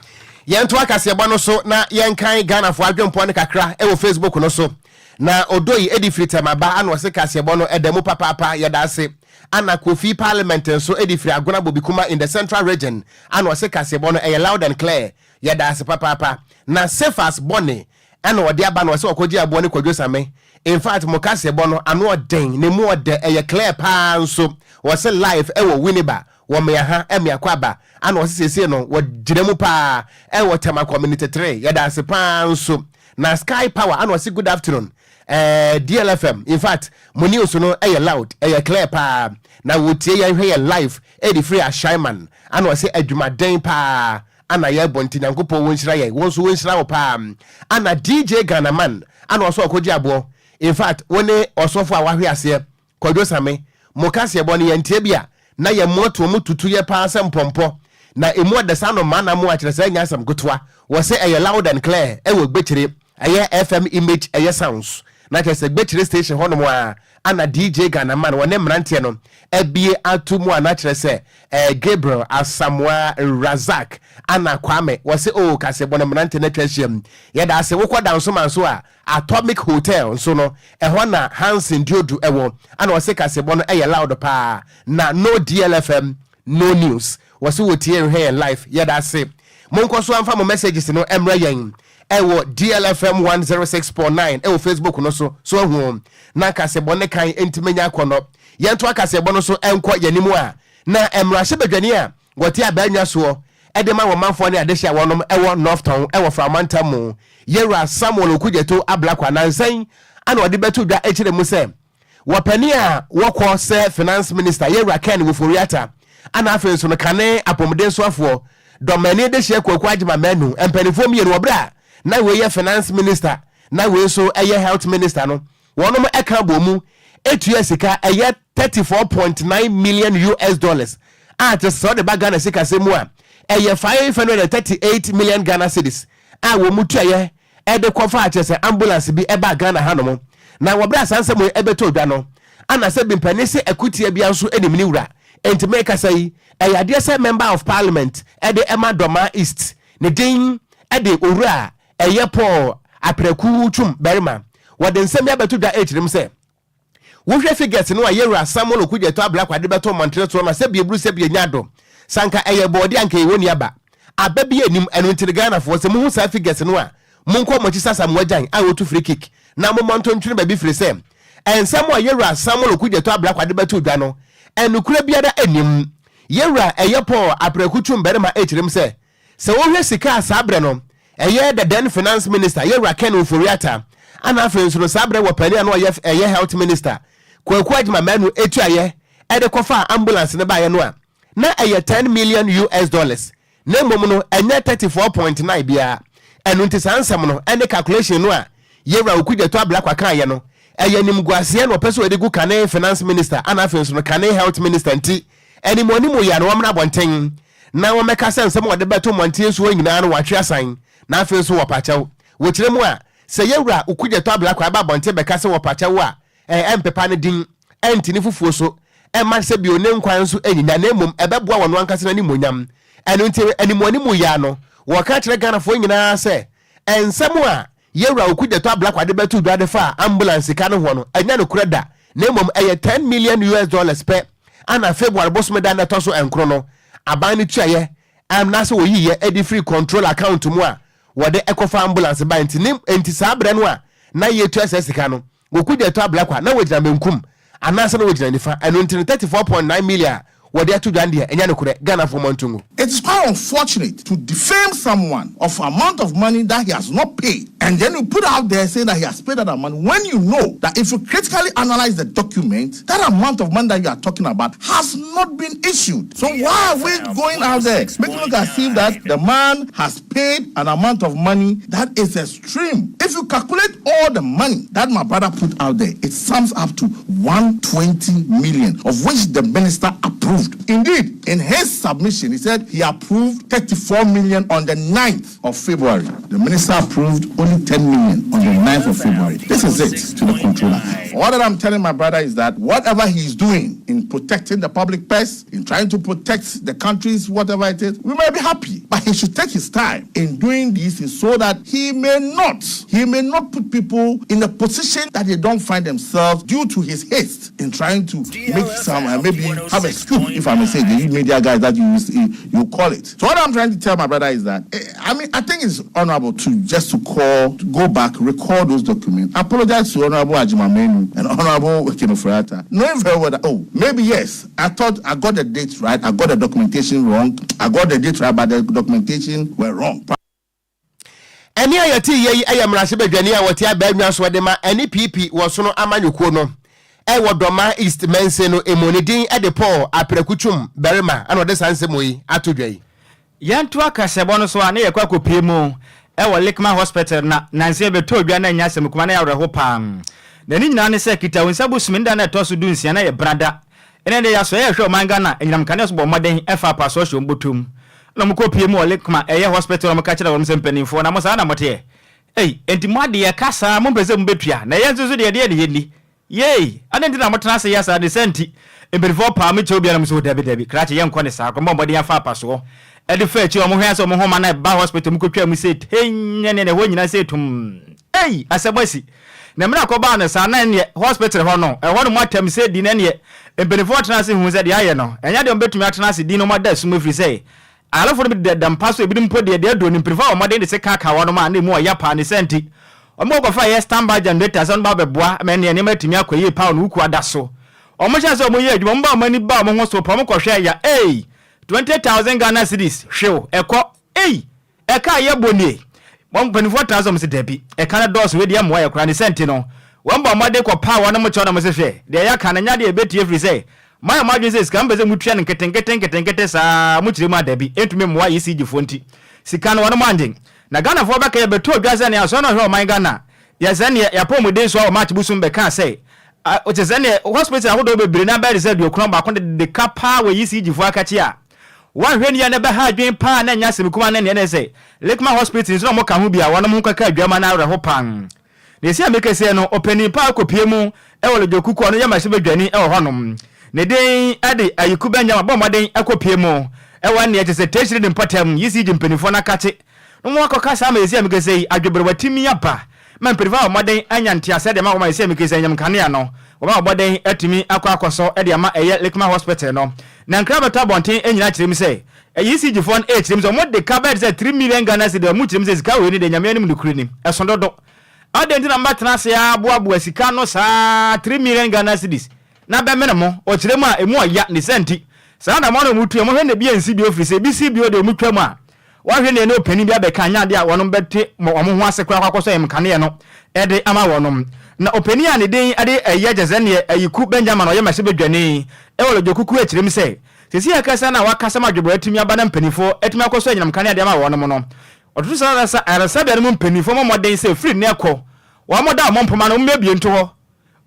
Yɛntoa kaseɛbɔ no so na yɛnkan Ghanafoɔ adwempɔ no kakra wɔ Facebook no so. Na Odoi di firi Tema ba ana ɔse kaseɛbɔ no ɛda mu papaapa, yɛda ase. Ana Kofi Parliament nso di firi Agona Bobikuma in the Central Region ana ɔse kaseɛbɔ no ɛyɛ loud and clear, yɛda ase papaapa. Na Cephas Bɔne ɛna ɔde aba na ɔse ɔkɔgye aboɔ ne Kwadwo Same. In fact mo kaseɛbɔ no ano ɔden, ne mu ɔdɛ, ɛyɛ clear paa nso. Ɔse live ɛwɔ Winneba wɔ Meaha Meako Aba ana ɔse seesei no wɔgyina mu paa ɛwɔ Tema Community 3 yɛda ase paa nso. Na Sky Power ana ɔse good afternoon eh, DLFM in fact mo news no ɛyɛ loud ɛyɛ clear paa na wɔtie yɛn hwɛ yɛn live ɛde firi Ashaiman ana ɔse adwumaden paa ana yɛbɔ nti Nyankopɔn wɔnhyira yɛn wo nso wɔnhyira wo paa ana DJ Ghana man ana ɔse ɔkɔgye aboɔ in fact wo ne ɔsɔfo a wahwe aseɛ Kwadwo Same, mo kaseɛbɔ no yɛnteɛ bi a na yɛn moatoɔ mu tutu yɛ paa sɛ mpɔmpɔ na ɛmu ɔdɛ saa no mmaa na mo akyerɛ sɛ ɛnyɛ asɛm ketewa wɔ se ɛyɛ loud and clear ɛwɔ Gbekyire ɛyɛ FM image ɛyɛ sounds na kyerɛ sɛ Gbekyire station hɔ nom a ana DJ Ghana man wɔne mmeranteɛ no abie ato mu a na kyerɛ sɛ ɛɛ Gabriel Asamoah Razak ana Kwame wɔ se oo kaseɛbɔ no mmeranteɛ no atwa ahyia mu yɛda ase wokɔ Dansoman so a Atomic Hotel nso no, ɛhɔ na Hansen Duodu wɔ. Ɛna ɔse kaseɛbɔ no yɛ loud paa. Na no DLFM, no news. Wɔse wɔtie nhwɛ yɛn live. Yɛda ase. Monkɔ so ara mfa mo messages no mmrɛ yɛn ɛwɔ DLFM 106.9 ɛwɔ Facebook no so. So ahu o? Na kaseɛbɔ no kan nti menya akɔnnɔ. Yɛntoa kaseɛbɔ no so nkɔ yɛn anim a, na mmarahyɛbadwani a Wɔte abannwa soɔ de ma wɔn manfoɔ ne adehye a wɔnom wɔ North Tɔn wɔ Frao mantam mu. Yɛwura Samuel Okudzeto Ablakwa nansa yi ana ɔde bɛto dwa kyerɛ mu sɛ Wɔpanin a wɔkɔ sɛ Finance Minister, Yɛwura Ken Ofori-Atta, ana afei nso no kane apɔmuden soafoɔ, Dɔmani Dehyeɛ Kwaku Agyemang Manu, mpanimfoɔ mmienu wɔ berɛ a na wei yɛ Finance Minister na wei nso yɛ Health Minister no, wɔnom ka bɔɔ mu tua sika ɛyɛ 34.9 million US dollars a kyerɛ sɛ sɛ wɔde ba Ghana sikasɛm mu a ɛyɛ 538 million Ghana cedis a wɔn tuaeɛ de kɔfaa kyerɛ sɛ ambulance bi baa Ghana hanom. Na wɔ berɛ a saa nsɛm yi bɛtɔɔ dwa no, ana sɛ bi mpanin se akutia biara nso nim ne wura. Enti merekasa yi, ɛyɛ adeɛ sɛ Member of Parliament de ma Dormaa East, ne din de Owura ɛyɛ Paul Apraku Twum Barima. Wɔde nsɛm yi abɛto dwa rekyerɛ mu sɛ, Wohwɛ figures no a Yɛwura Samuel Okudzeto Ablakwa de bɛto mmɔntene soɔ no a, sɛbi eburu sɛbi enya ado. Sɛ anka ɛyɛ bɔɔde a anka yɛwɔ ni aba. Aba bi nnim, ɛno nti no Ghanafoɔ sɛ mohu saa figures no a, monkɔ mo akyi sɛ Asamoah Gyan a ɔtu free kick na mommɔ nto ntwene baabi firi sɛ nsɛm a Yɛwura Samuel Okudzeto Ablakwa de bɛto dwa no, nokorɛ biara nnim. Yɛwura ɛyɛ Paul Apraku Twum Barima kyerɛ mu sɛ, Sɛ wohwɛ sika a saa berɛ no ɛyɛ the then finance minister Yɛwura Ken Ofori-Atta ana afei nso no saa berɛ wɔ panin a na ɔyɛ ɛyɛ health minister Kwaku Agyemang Manu tuaeɛ de kɔfaa ambulance no baeɛ no a na ɛyɛ 10 million US dollars na mmom no ɛnyɛ 34.9 biara. Ɛno nti saa nsɛm no ne calculation no a Yɛwura Okudzeto Ablakwa kaeɛ no ɛyɛ animguaseɛ na ɔpɛ sɛ ɔde gu kane finance minister ana afei nso no kane health minister nti animuanimu yɛ a na wɔmmra abɔnten na wɔmmɛka sɛ nsɛm a wɔde bɛto mmɔnten soɔ nyinaa no wɔatwe asan, na afei nso wɔpa kyɛw. Wɔkyerɛ mu a, sɛ yɛn wura Okudzeto Ablakwa ba abɔnten bɛka sɛ wɔpa kyɛw a, ɛmpepa ne din, ɛnte ne fufuo so, ɛmma sɛ bio ne nkwa nso nyinya, na mmom ɛbɛboa wɔn ankasa n'animuonyam. Ɛno nti, animuanimu yi ara no, wɔka kyerɛ Ghanafoɔ nyinaa sɛ, nsɛm a Yɛwura Okudzeto Ablakwa de bɛtoo dwa de faa ambulance sika no hoɔ no, ɛnyɛ nokorɛ da, na mmom ɛyɛ 10 million US dollars pɛ ana February bosome da na ɛtɔ so nkron no, aban no tuaeɛ anaasɛ wɔyiiɛ de firii control account mu a wɔde kɔfaa ambulance bae nti ne nti saa berɛ no a na yɛretua saa sika no, Okudzeto Ablakwa na wɔgyina benkum anaasɛ na wɔgyina nifa, ɛno nti no 34.9 million a wɔde ato dwa no deɛ ɛnyɛ nokorɛ, Ghanafoɔ mo nto ngu. It is quite unfortunate to defame someone of amount of money that he has not paid and then you put out there saying that he has paid that amount when you know that if you critically analyze the document, that amount of money that you are talking about has not been issued. So why are we going out there making look as if that the man has paid an amount of money that is extreme? If you calculate all the money that my brother put out there, it sums up to 120 million, of which the minister approved. Indeed, in his submission, he said he approved 34 million on the 9th of February. The minister approved only 10 million on the 9th of February. This is it to the controller. All that I'm telling my brother is that whatever he's doing in protecting the public purse, in trying to protect the country's whatever it is, we may be happy. But he should take his time in doing these so that he may not, he may not put people in a position that they don't find themselves due to his haste in trying to make some, maybe have a scoop, if I may say, the media guys that you, you call it. So what I'm trying to tell my brother is that, I mean, I think it's honorable to just to call, to go back, record those documents, apologize to Honorable Agyeman-Manu and Honorable Ken Ofori-Atta, knowing very well that, oh, maybe yes, I thought I got the dates right, I got the documentation wrong, I got the date right, but the documentation were wrong. Ɛnne a yɛte yɛ yi yɛ mmarahyɛbadwani a wɔte abaa so de ma NPP wɔ Sono amanyɔkuo no wɔ Dormaa East mansin no mu. Ne din de Paul Apraku Twum Barima na ɔde saa nsɛm yi ato dwa yi. Yɛntoa kaseɛbɔ no so a na yɛkɔ akɔpue mu wɔ Lekma Hospital na nansa yi bɛtɔɔ dwa na ɛnyɛ asɛm kuma na ɛyɛ awerɛho paa. Na ne nyinaa ne sɛ Kitawonsa bosome ne da no a ɛtɔ so dunsia na ɛyɛ Brada. Ɛnɛ deɛ yɛasɔre ɛrehwɛ ɔman Ghana anyinam nkanea so bɔ mmɔden ɛfa apasoɔ hyɛ wɔn bɔtɔ mu. Na wɔn kɔ pue mu wɔ Lekma ɛyɛ hospital na wɔn ka kyerɛ wɔn sɛ mpaninfoɔ na mo saa na moteɛ? Ei enti mo adeɛ ɛka saa mompɛ sɛ mobɛtua na yɛn nso so deɛ ɛdeɛn na yɛnni? Yei! Adɛn nti na motena ase yɛ saa? Ne saa nti, mpanimfoɔ paa me kyɛw biara mu sɛ, O dabi, dabi, krakye, yɛnkɔ ne saa. Kɔmmɔ mmɔden afa apasoɔ de fa akyiri. Wɔhwɛ ara sɛ wɔn nhoma no ba hospital, wɔkɔtwaa mu sei tɛnn, ɛnneɛ na ɛhɔ nyinaa sei tumm. Ei! Asɛm asi. Na mmerɛ a ɛkɔbaa no saa, na ɛnneɛ hospital hɔ no, ɛhɔ nom atɛm sɛ di, na ɛnneɛ mpanimfoɔ tenaa ase huu sɛ deɛ ayɛ no, ɛnyɛ adeɛ a wɔbɛtumi atena ase dinn na wɔada sum ɛfiri sɛ Ayarefo no bi deda mpa so, ebinom mpo deɛ, deɛ aduro no, mpanyimfo abɔ mmɔden de sekan aka wɔn a na emu ɔya paa. Ne saa nti, wɔkɔ kɔfaa yɛ standby generator sɛ wɔn ba abɛboa ma ɛnneɛ nneɛma atumi akɔ yie paa wɔ Wuku ada so. Wɔhyɛɛ sɛ wɔyɛ adwuma, wɔn ba wɔn ani baa wɔn ho so pɛ, wɔkɔhwɛɛ ya, ei! 20,000 Ghana cedis, hwew, ɛkɔ, ei! Ɛka a yɛbɔ nie! Wɔn mpanimfoɔ tena ase wɔn se dabi, ɛka no dɔɔso, wei deɛ ɛmmoa yɛ koraa. Ne saa nti no, Wɔn bɔɔ mmɔden kɔpaa wɔnom kyɛw na wɔse, Hwɛ, deɛ yɛaka no nyɛ adeɛ a yɛbɛtie ɛfiri sɛ moayɛ mo adwene sɛ sika mopɛ sɛ motua no nketenkete nketenkete saa mokyerɛ mu a dabi, ɛntumi mmoa ECG foɔ nti sika no wɔnom angye. Na Ghanafoɔ bɛka yɛbɛtɔɔ dwa sɛ nea asɔre no ɔhwɛ ɔman Ghana yɛ sɛ neɛ yɛapɔmuden soa wɔ March bosom bɛkaa sɛ kyerɛ sɛ neɛ hospital ahodoɔ bebree no abɛyɛ te sɛ 91 de de ka paa wɔ ECG foɔ akakye a wɔanhwɛ ni a na ɛbɛha adwene paa na ɛnyɛ asɛm kumaa ne neɛ na ɛsɛ Lekma hospital nso na wɔka ho bi a wɔnom ho kaka adwama no awerɛho paa. Nea esi a mekɛseɛ no, ɔpanin pa a ɔkɔpue mu wɔ Lodjo Kuku a ɔno yɛ mmarahyɛbadwani wɔ hɔnom. Ne din de Ayiku Benjamin abɔ mmɔden akɔpue mu wɔ nea ɛte sɛ Teshie ne mpɔtam ECG mpanimfoɔ no akakye na wɔakɔka saa ma esi a mekɛseɛ yi adweberewa tumi aba ma mpanimfoɔ abɔ mmɔden anya nteaseɛ de ama wɔn a esi a mekɛseɛ anyam nkanea no wɔbɛbɔ mmɔden atumi akɔ akɔsɔ de ama ɛyɛ Lekma Hospital no. Na nkra bɛtɔ abɔnten nyinaa kyerɛ mu sɛ ECG foɔ no ɛrekyerɛ mu sɛ wɔn de ka bɛyɛ te sɛ 3 million Ghana cedi a wɔn kyerɛ mu sɛ sika wei no deɛ Nyame anim nokorɛ ni ɛso dodo. Adɛn nti na mobɛtena ase ara aboaboa sika ano saa 3 million Ghana cedis na bɛmene mo? Ɔkyerɛ mu a ɛmu ɔya ne saa nti saa anammɔn a wɔtu yi wɔhwɛ na ebi ansi bio firi sɛ ebi si bio deɛ wɔtwa mu a wɔahwɛ na ɛne ɔpanin bi abɛka anyɛ adeɛ a wɔnom bɛte wɔn ho ase koraa akɔ akɔsɔ nkaneɛ no de ama wɔnom. Na ɔpanin a ne din de Ɛyɛ Gyɛsɛneɛ Ayiku Benjamin a ɔyɛ mmarahyɛbadwani wɔ Lodjokuku kyerɛ mu sɛ Seesei ankasa na wɔakasa ma adwobɔ atumi aba na mpanyimfo atumi akɔsɔ anyinam nkanea de ama wɔnom no, wɔtoto saa ara sɛ ayaresabea no mu mpanyimfo mmɔ mmɔden sɛ firi nnɛ kɔ, wɔmmɔda wɔn mpoma no, mommuebue nto hɔ.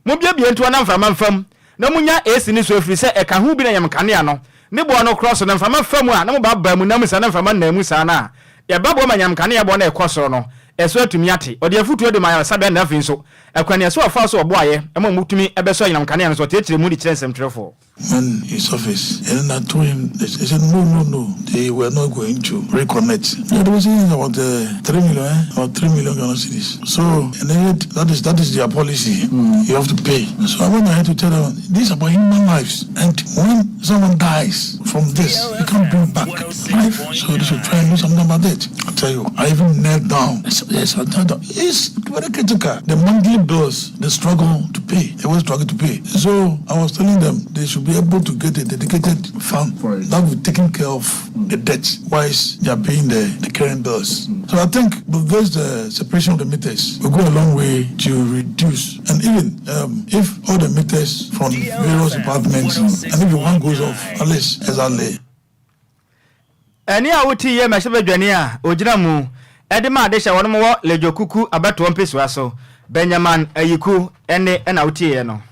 Mummuebue nto hɔ na mframa mfa mu, na munnya AC no so ɛfiri sɛ ɛka ho bi na anyinam nkanea no ne boɔ no korɔ so na mframa fa mu a na mobaabaa mu nam saa na mframa nnan mu saa no a, ɛbɛboa ma anyinam nkanea boɔ no a ɛkɔ soro no ɛso atumi ate. Ɔde afotuo de ma ayaresabea no na afei nso ɛkwan a ɛso wɔfaa so wɔboaeɛ ma wɔtumi bɛsɔ anyinam nkanea no so ɔkyerɛkyerɛ mu de kyerɛ nsɛmtwerɛfoɔ. When his office, and then I told him, he said, no, no, no, they were not going to reconnect. Yeah, they were saying about 3 million, eh? about 3 million Ghana cedis. So, and then that is, that is their policy. Mm. You have to pay. So I went ahead to tell them, this is about human lives. And when someone dies from this, you can't bring back life. So they should try and do something about it. I tell you, I even knelt down. Yes, I tell them, it's very critical. The monthly bills, they struggle to pay. They always struggle to pay. So I was telling them they should be able to get a dedicated fund that will taking care of the debt whilst they are paying the, the current bills. So I think with this uh, separation of the meters will go a long way to reduce. And even um, if all the meters from various departments, and if one goes off, at least exactly. Ɛnne a wote yi yɛ mmarahyɛbadwani a ogyina mu de ma adehyɛ a wɔnom wɔ Ledjo Kuku abatoɔ mpesua so, Benjamin Ayiku nne na wotieɛ no.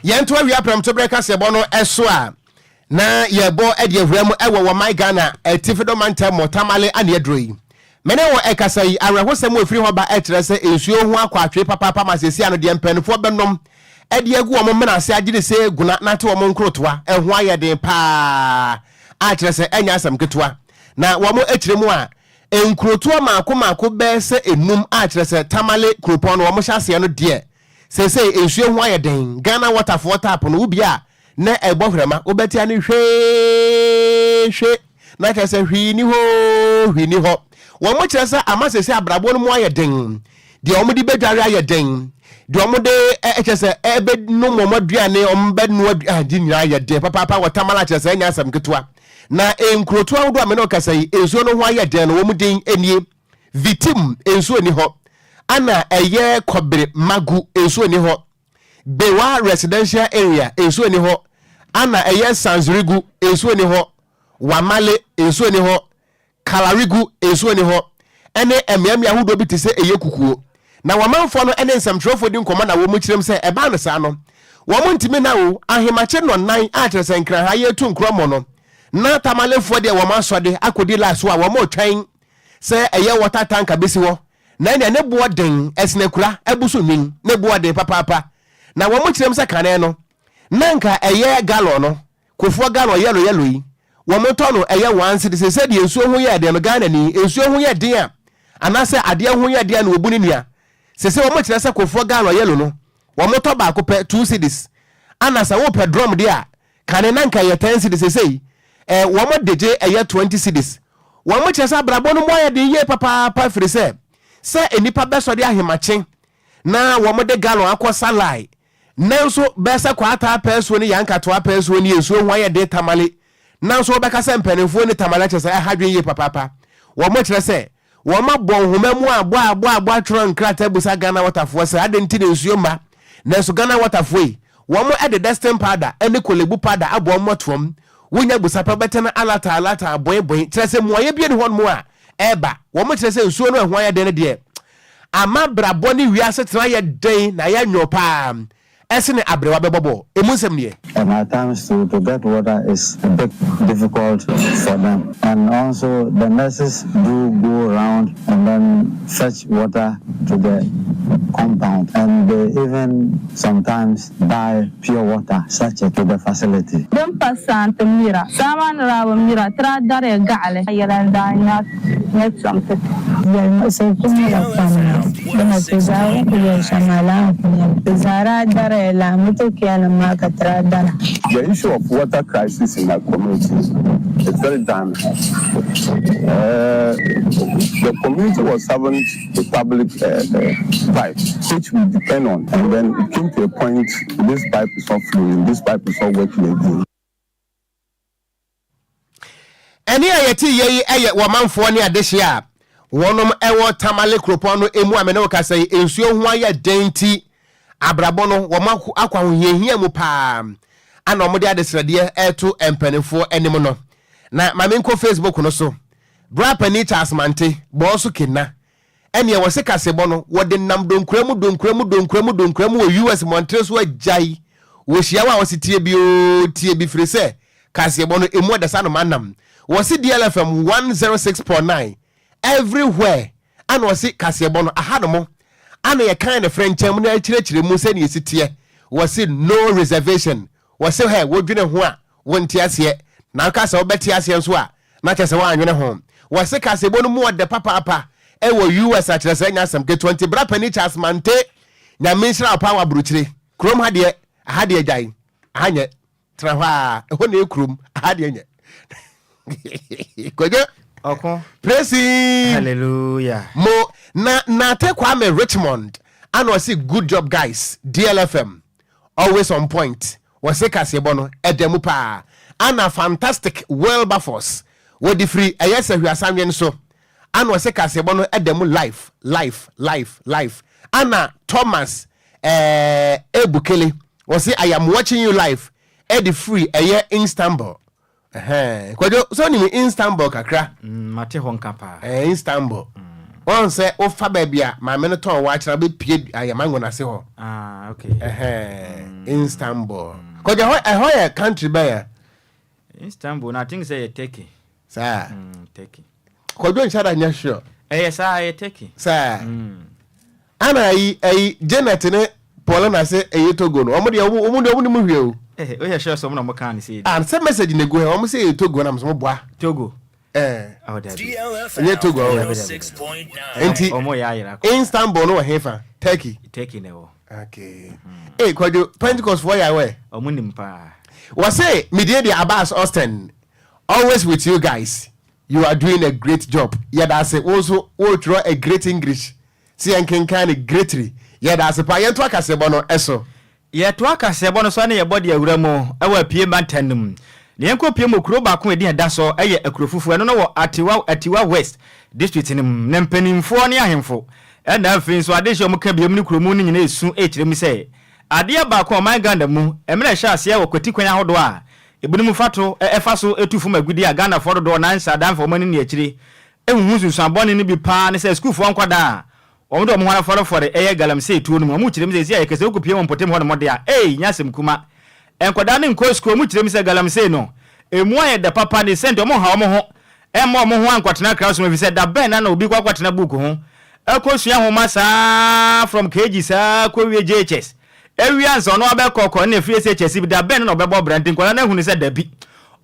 Yɛnto awia prɛmtoberɛ kaseɛbɔ no so a na yɛbɔ de ahura mu wɔ wɔman Ghana atifi do mantam mu Tamale aneaduro yi. Me ne wo ɛkasa yi, awerɛhosɛm a ɛfiri hɔ ba kyerɛ sɛ nsuo ho akɔ atwee papaapa ma seesei ano deɛ mpaninfoɔ bɛnom de agu wɔn mena ase agye ne sɛ guna na ate wɔn nkorotoa ɛho ayɛ den paa a kyerɛ sɛ ɛnyɛ asɛm ketewa. Na wɔn akyire mu a nkurotoɔ mmaako mmaako bɛyɛ sɛ enum a kyerɛ sɛ Tamale kuropɔn no wɔn hyɛ aseɛ no deɛ seesei nsuo ho ayɛ den. Ghana Water foɔ tap no wobie a na ɛbɔ hwerɛma, wobɛte ane hwee hwe na kyerɛ sɛ hwee ni hɔ oo, hwee ni hɔ. Wɔn kyerɛ sɛ ama seesei abrabɔ no mu ayɛ den, deɛ wɔn de bɛdware ayɛ den, deɛ wɔn de kyerɛ sɛ ɛbɛnom wɔn aduane, wɔn bɛnoa aduane nyinaa ayɛ den papaapa wɔ Tamale kyerɛ sɛ ɛnyɛ asɛm ketewa. Na nkurotoɔ ahodoɔ a me ne wo kasa yi, nsuo no ho ayɛ den no, wɔn din nie, Vitim nsuo nni hɔ, ana ɛyɛ Kɔbere Magu nsuo nni hɔ, Gbewa Residential Area nsuo nni hɔ, ana ɛyɛ Sanzirigu nsuo nni hɔ, Wamale nsuo nni hɔ, Kalarigu nsuo nni hɔ, ɛne mmeammea ahodoɔ bi te sɛ Eye Kukuo. Na wɔmanfoɔ no ne nsɛmtwerɛfoɔ di nkɔmmɔ na wɔn kyerɛm sɛ ɛbaa no saa no, wɔn ntumi nna o, ahemakye nnɔnnan a kyerɛ sɛ Nkranha yɛretu nkorɔmɔ no, na Tamalefoɔ deɛ wɔn asɔde akɔdi laa so a wɔn retwɛn sɛ ɛyɛ water tanker bɛsi hɔ na ɛnneɛ ne boɔ den ɛsene akura abu so nwin, ne boɔ den papaapa. Na wɔn kyerɛm sɛ kane no, na nka ɛyɛ gallon no, Kofoɔ gallon yellow yellow yi, wɔn tɔ no ɛyɛ one cedi, seesei deɛ nsuo ho yɛ den no, Ghana ni, nsuo ho yɛ den a, anaasɛ adeɛ ho yɛ den a na wɔbu ne nua. Seesei wɔn kyerɛ sɛ kofoɔ gallon yellow no, wɔn tɔ baako pɛ, 2 cedis. Ana sɛ wopɛ drum deɛ a, kane na nka ɛyɛ 10 cedis, seesei eh, wɔn de gye ɛyɛ 20 cedis. Wɔn kyerɛ sɛ abrabɔ no mu ayɛ den yie papaapa firi sɛ, sɛ nnipa bɛsɔre ahemakye na wɔn de gallon akɔ salai. Nanso bɛyɛ sɛ kwaataa pɛɛsuo ne yankatoa pɛɛsuo ne nsuo ho ayɛ den Tamale. Nanso wobɛka sɛ mpaninfoɔ nni Tamale akyerɛ sɛ ɛha dwen yie papaapa. Wɔn kyerɛ sɛ wɔn abɔ nhoma mu abɔ abɔ abɔ atwerɛ nkrataa abusa Ghana Water foɔ sɛ adɛn nti na nsuo mma. Nanso Ghana Water foɔ yi, wɔn de dusting powder ne Korle Bu powder abɔ wɔn mmɔtoam. Wonya busa pɛ wobɛte no alata alata, boe boe, kyerɛ sɛ mmuaeɛ bi nni hɔnom a ɛreba. Wɔn kyerɛ sɛ nsuo no a ɛho ayɛ den no deɛ, ama abrabɔ ne wiase tena ayɛ den na ayɛ nwoo paa sene aberewa bɛbɔ bɔɔl. Emu nsɛm nie. And at times too to get water is a bit difficult for them and also the nurses do go round and then fetch water to the compound and they even sometimes buy pure water sachet to the facility. Din pa saa nti mira. Saa maa ni daa bi mira, ti daa dariya gaɣili. Yɛla n-daa nya tom ti ti. Yɛlimuɣisiri kul nyɛla pam na, dama ti zaa ŋun kul yɛli shɛm maa laa n-kul nyɛ li. Ti zaa daa dariya laa motokianima maa ka ti daa dara. The issue of water crisis in our community is very damning. Uh, the community was having a public uh, uh, pipe, which we depend on. And then it came to a point, this pipe is not flowing, this pipe is not working again. Ɛnne a yɛte yɛ yi yɛ wɔmanfoɔ ne adehyeɛ a wɔnom wɔ Tamale kuropɔn no mu a me ne wo kasa yi nsuo ho ayɛ den nti abrabɔ no wɔn akɔ ahohiahia mu paa ana wɔn de adesrɛdeɛ ɛreto mpanimfoɔ anim no. Na ma menkɔ Facebook no so. Bra panin Charles Mante bɔɔ so kenna. Ɛneɛ wɔse kasebɔ no wɔde nam donkura mu donkura mu donkura mu donkura mu wɔ US mmɔntere so agyae. Wɔhyia wo a wɔse tie bi oo tie bi firi sɛ kaseɛbɔ no ɛmu ɔdɛ sa no manam. Wɔse DLFM 106.9 everywhere ana wɔse kaseɛbɔ no aha no mo ana yɛkan no frɛnkyɛm na ɛkyerɛkyerɛ mu sɛdeɛ ɛsi teɛ. Wɔse no reservation. Wɔse hɛ wodwene ho a wonte aseɛ na woka sɛ wobɛte aseɛ nso a na kyerɛ sɛ woannwene ho. Wɔse kaseɛbɔ no mu ɔdɛ papaapa wɔ US a kyerɛ sɛ ɛnyɛ asɛm ketewa nti bra panin Charles Mante Nyame nhyira wo paa wɔ abrokyire kurom ha deɛ aha deɛ gyae aha nyɛ tena hɔ a ɛhɔ na ɛyɛ kurom aha deɛ nyɛ Kwadwo Ɔko. Praise him. Hallelujah. Mo na Nate Kwame Richmond ana ɔse good job guys DLFM always on point wɔse kaseɛbɔ no ɛda mu paa ana fantastic Wilberforce wɔde firi ɛyɛ sahwiasanwen so ana ɔse kaseɛbɔ no ɛda mu life life life life ana Thomas ɛɛ Ebukele wɔse I am watching you live ɛde firi ɛyɛ Istanbul Ɛhɛn, Kwadwo, sɛ wonim Istanbul kakra? Mm, mate hɔ nka paa. Ɛɛ, Istanbul. Wɔn sɛ wofa baabi a maame no tɔn waakye na wobɛpie Ayamango no ase hɔ. Ah, okay. Ɛhɛn, mm. Istanbul. Kwadwo, ɛhɔ, ɛhɔ yɛ country bɛn a? Istanbul, na I think sɛ yɛ Turkey. Saa. Mm, Turkey. Kwadwo nhyɛ da nyɛ sure. Ɛyɛ saa, ɛyɛ Turkey. Saa. Mm. Ana ayi ayi Janet ne Paulina se ɛyɛ Togo no wɔn deɛ wɔn deɛ wɔn nim hwee o. Eh, woyɛ sure sɛ wɔn na wɔn kaa ne sɛ. Ah, sɛ message na egu hɛ wɔn sɛ ɛyɛ Togo na mo boa. Togo. Eh. Oh, dabi. Ɛnyɛ Togo ɔwɔ. Nti wɔn yɛ ayera kɔ. Istanbul no wɔ hefa? Turkey. Turkey na ɛwɔ. Okay. Mm. Eh, Kwadwo Pentecost foɔ yɛ awɛ. Wɔn nim paa. Wɔse medie deɛ Abbas Austin always with you guys you are doing a great job yɛda ase wo nso wotwerɛ a great English Sɛ yɛnkenkan no greatly. Yɛda ase paa. Yɛntoa kaseɛbɔ no so. Yɛtoa kaseɛbɔ no so a na yɛbɔ de awura mu wɔ Apue mantam no mu. Na yɛnkɔ pue mu kuro baako a edin a ɛda so yɛ Akurofufuo, ɛno no wɔ Atiwa, Atiwa West District no mu. Na mpanimfoɔ ne ahemfo ɛna afei nso adehyeɛ a wɔka biam ne kuro mu no nyinaa esu rekyerɛ mu sɛ adeɛ baako a ɔman Ghana mu mmerɛ ɛhyɛ aseɛ wɔ kwati kwan ahodoɔ a ebinom fa to ɛfa so tu fam agudeɛ a Ghanafoɔ dodoɔ no ara nhyɛ adanfa wɔn ani ne akyire Ehuhu nsunsuan bɔne no bi paa ne sɛ sukuufoɔ nkwadaa a wɔde wɔn ho afɔrefɔre yɛ galamsey tuo no mu. Wɔkyerɛ mu sɛ seesei a yɛkasa yi wokɔpue wɔn mpɔtam hɔnom de a, ei, nyɛ asɛm kuma. Nkwadaa no nkɔ sukuu, wɔkyerɛ mu sɛ galamsey no, emu ayɛ dɛ papa ne sɛ nti wɔnha wɔn ho mma wɔn ho ankɔtena classroom efisɛ da bɛn na na obi kɔ akɔtena book ho akɔsua nhoma saa from KG saa kɔwie JHS. Ewie ansa ɔno abɛkɔ kɔ na efiri SHS bi da bɛn na ɔbɛbɔ bra nti nkwadaa no ahunu sɛ dabi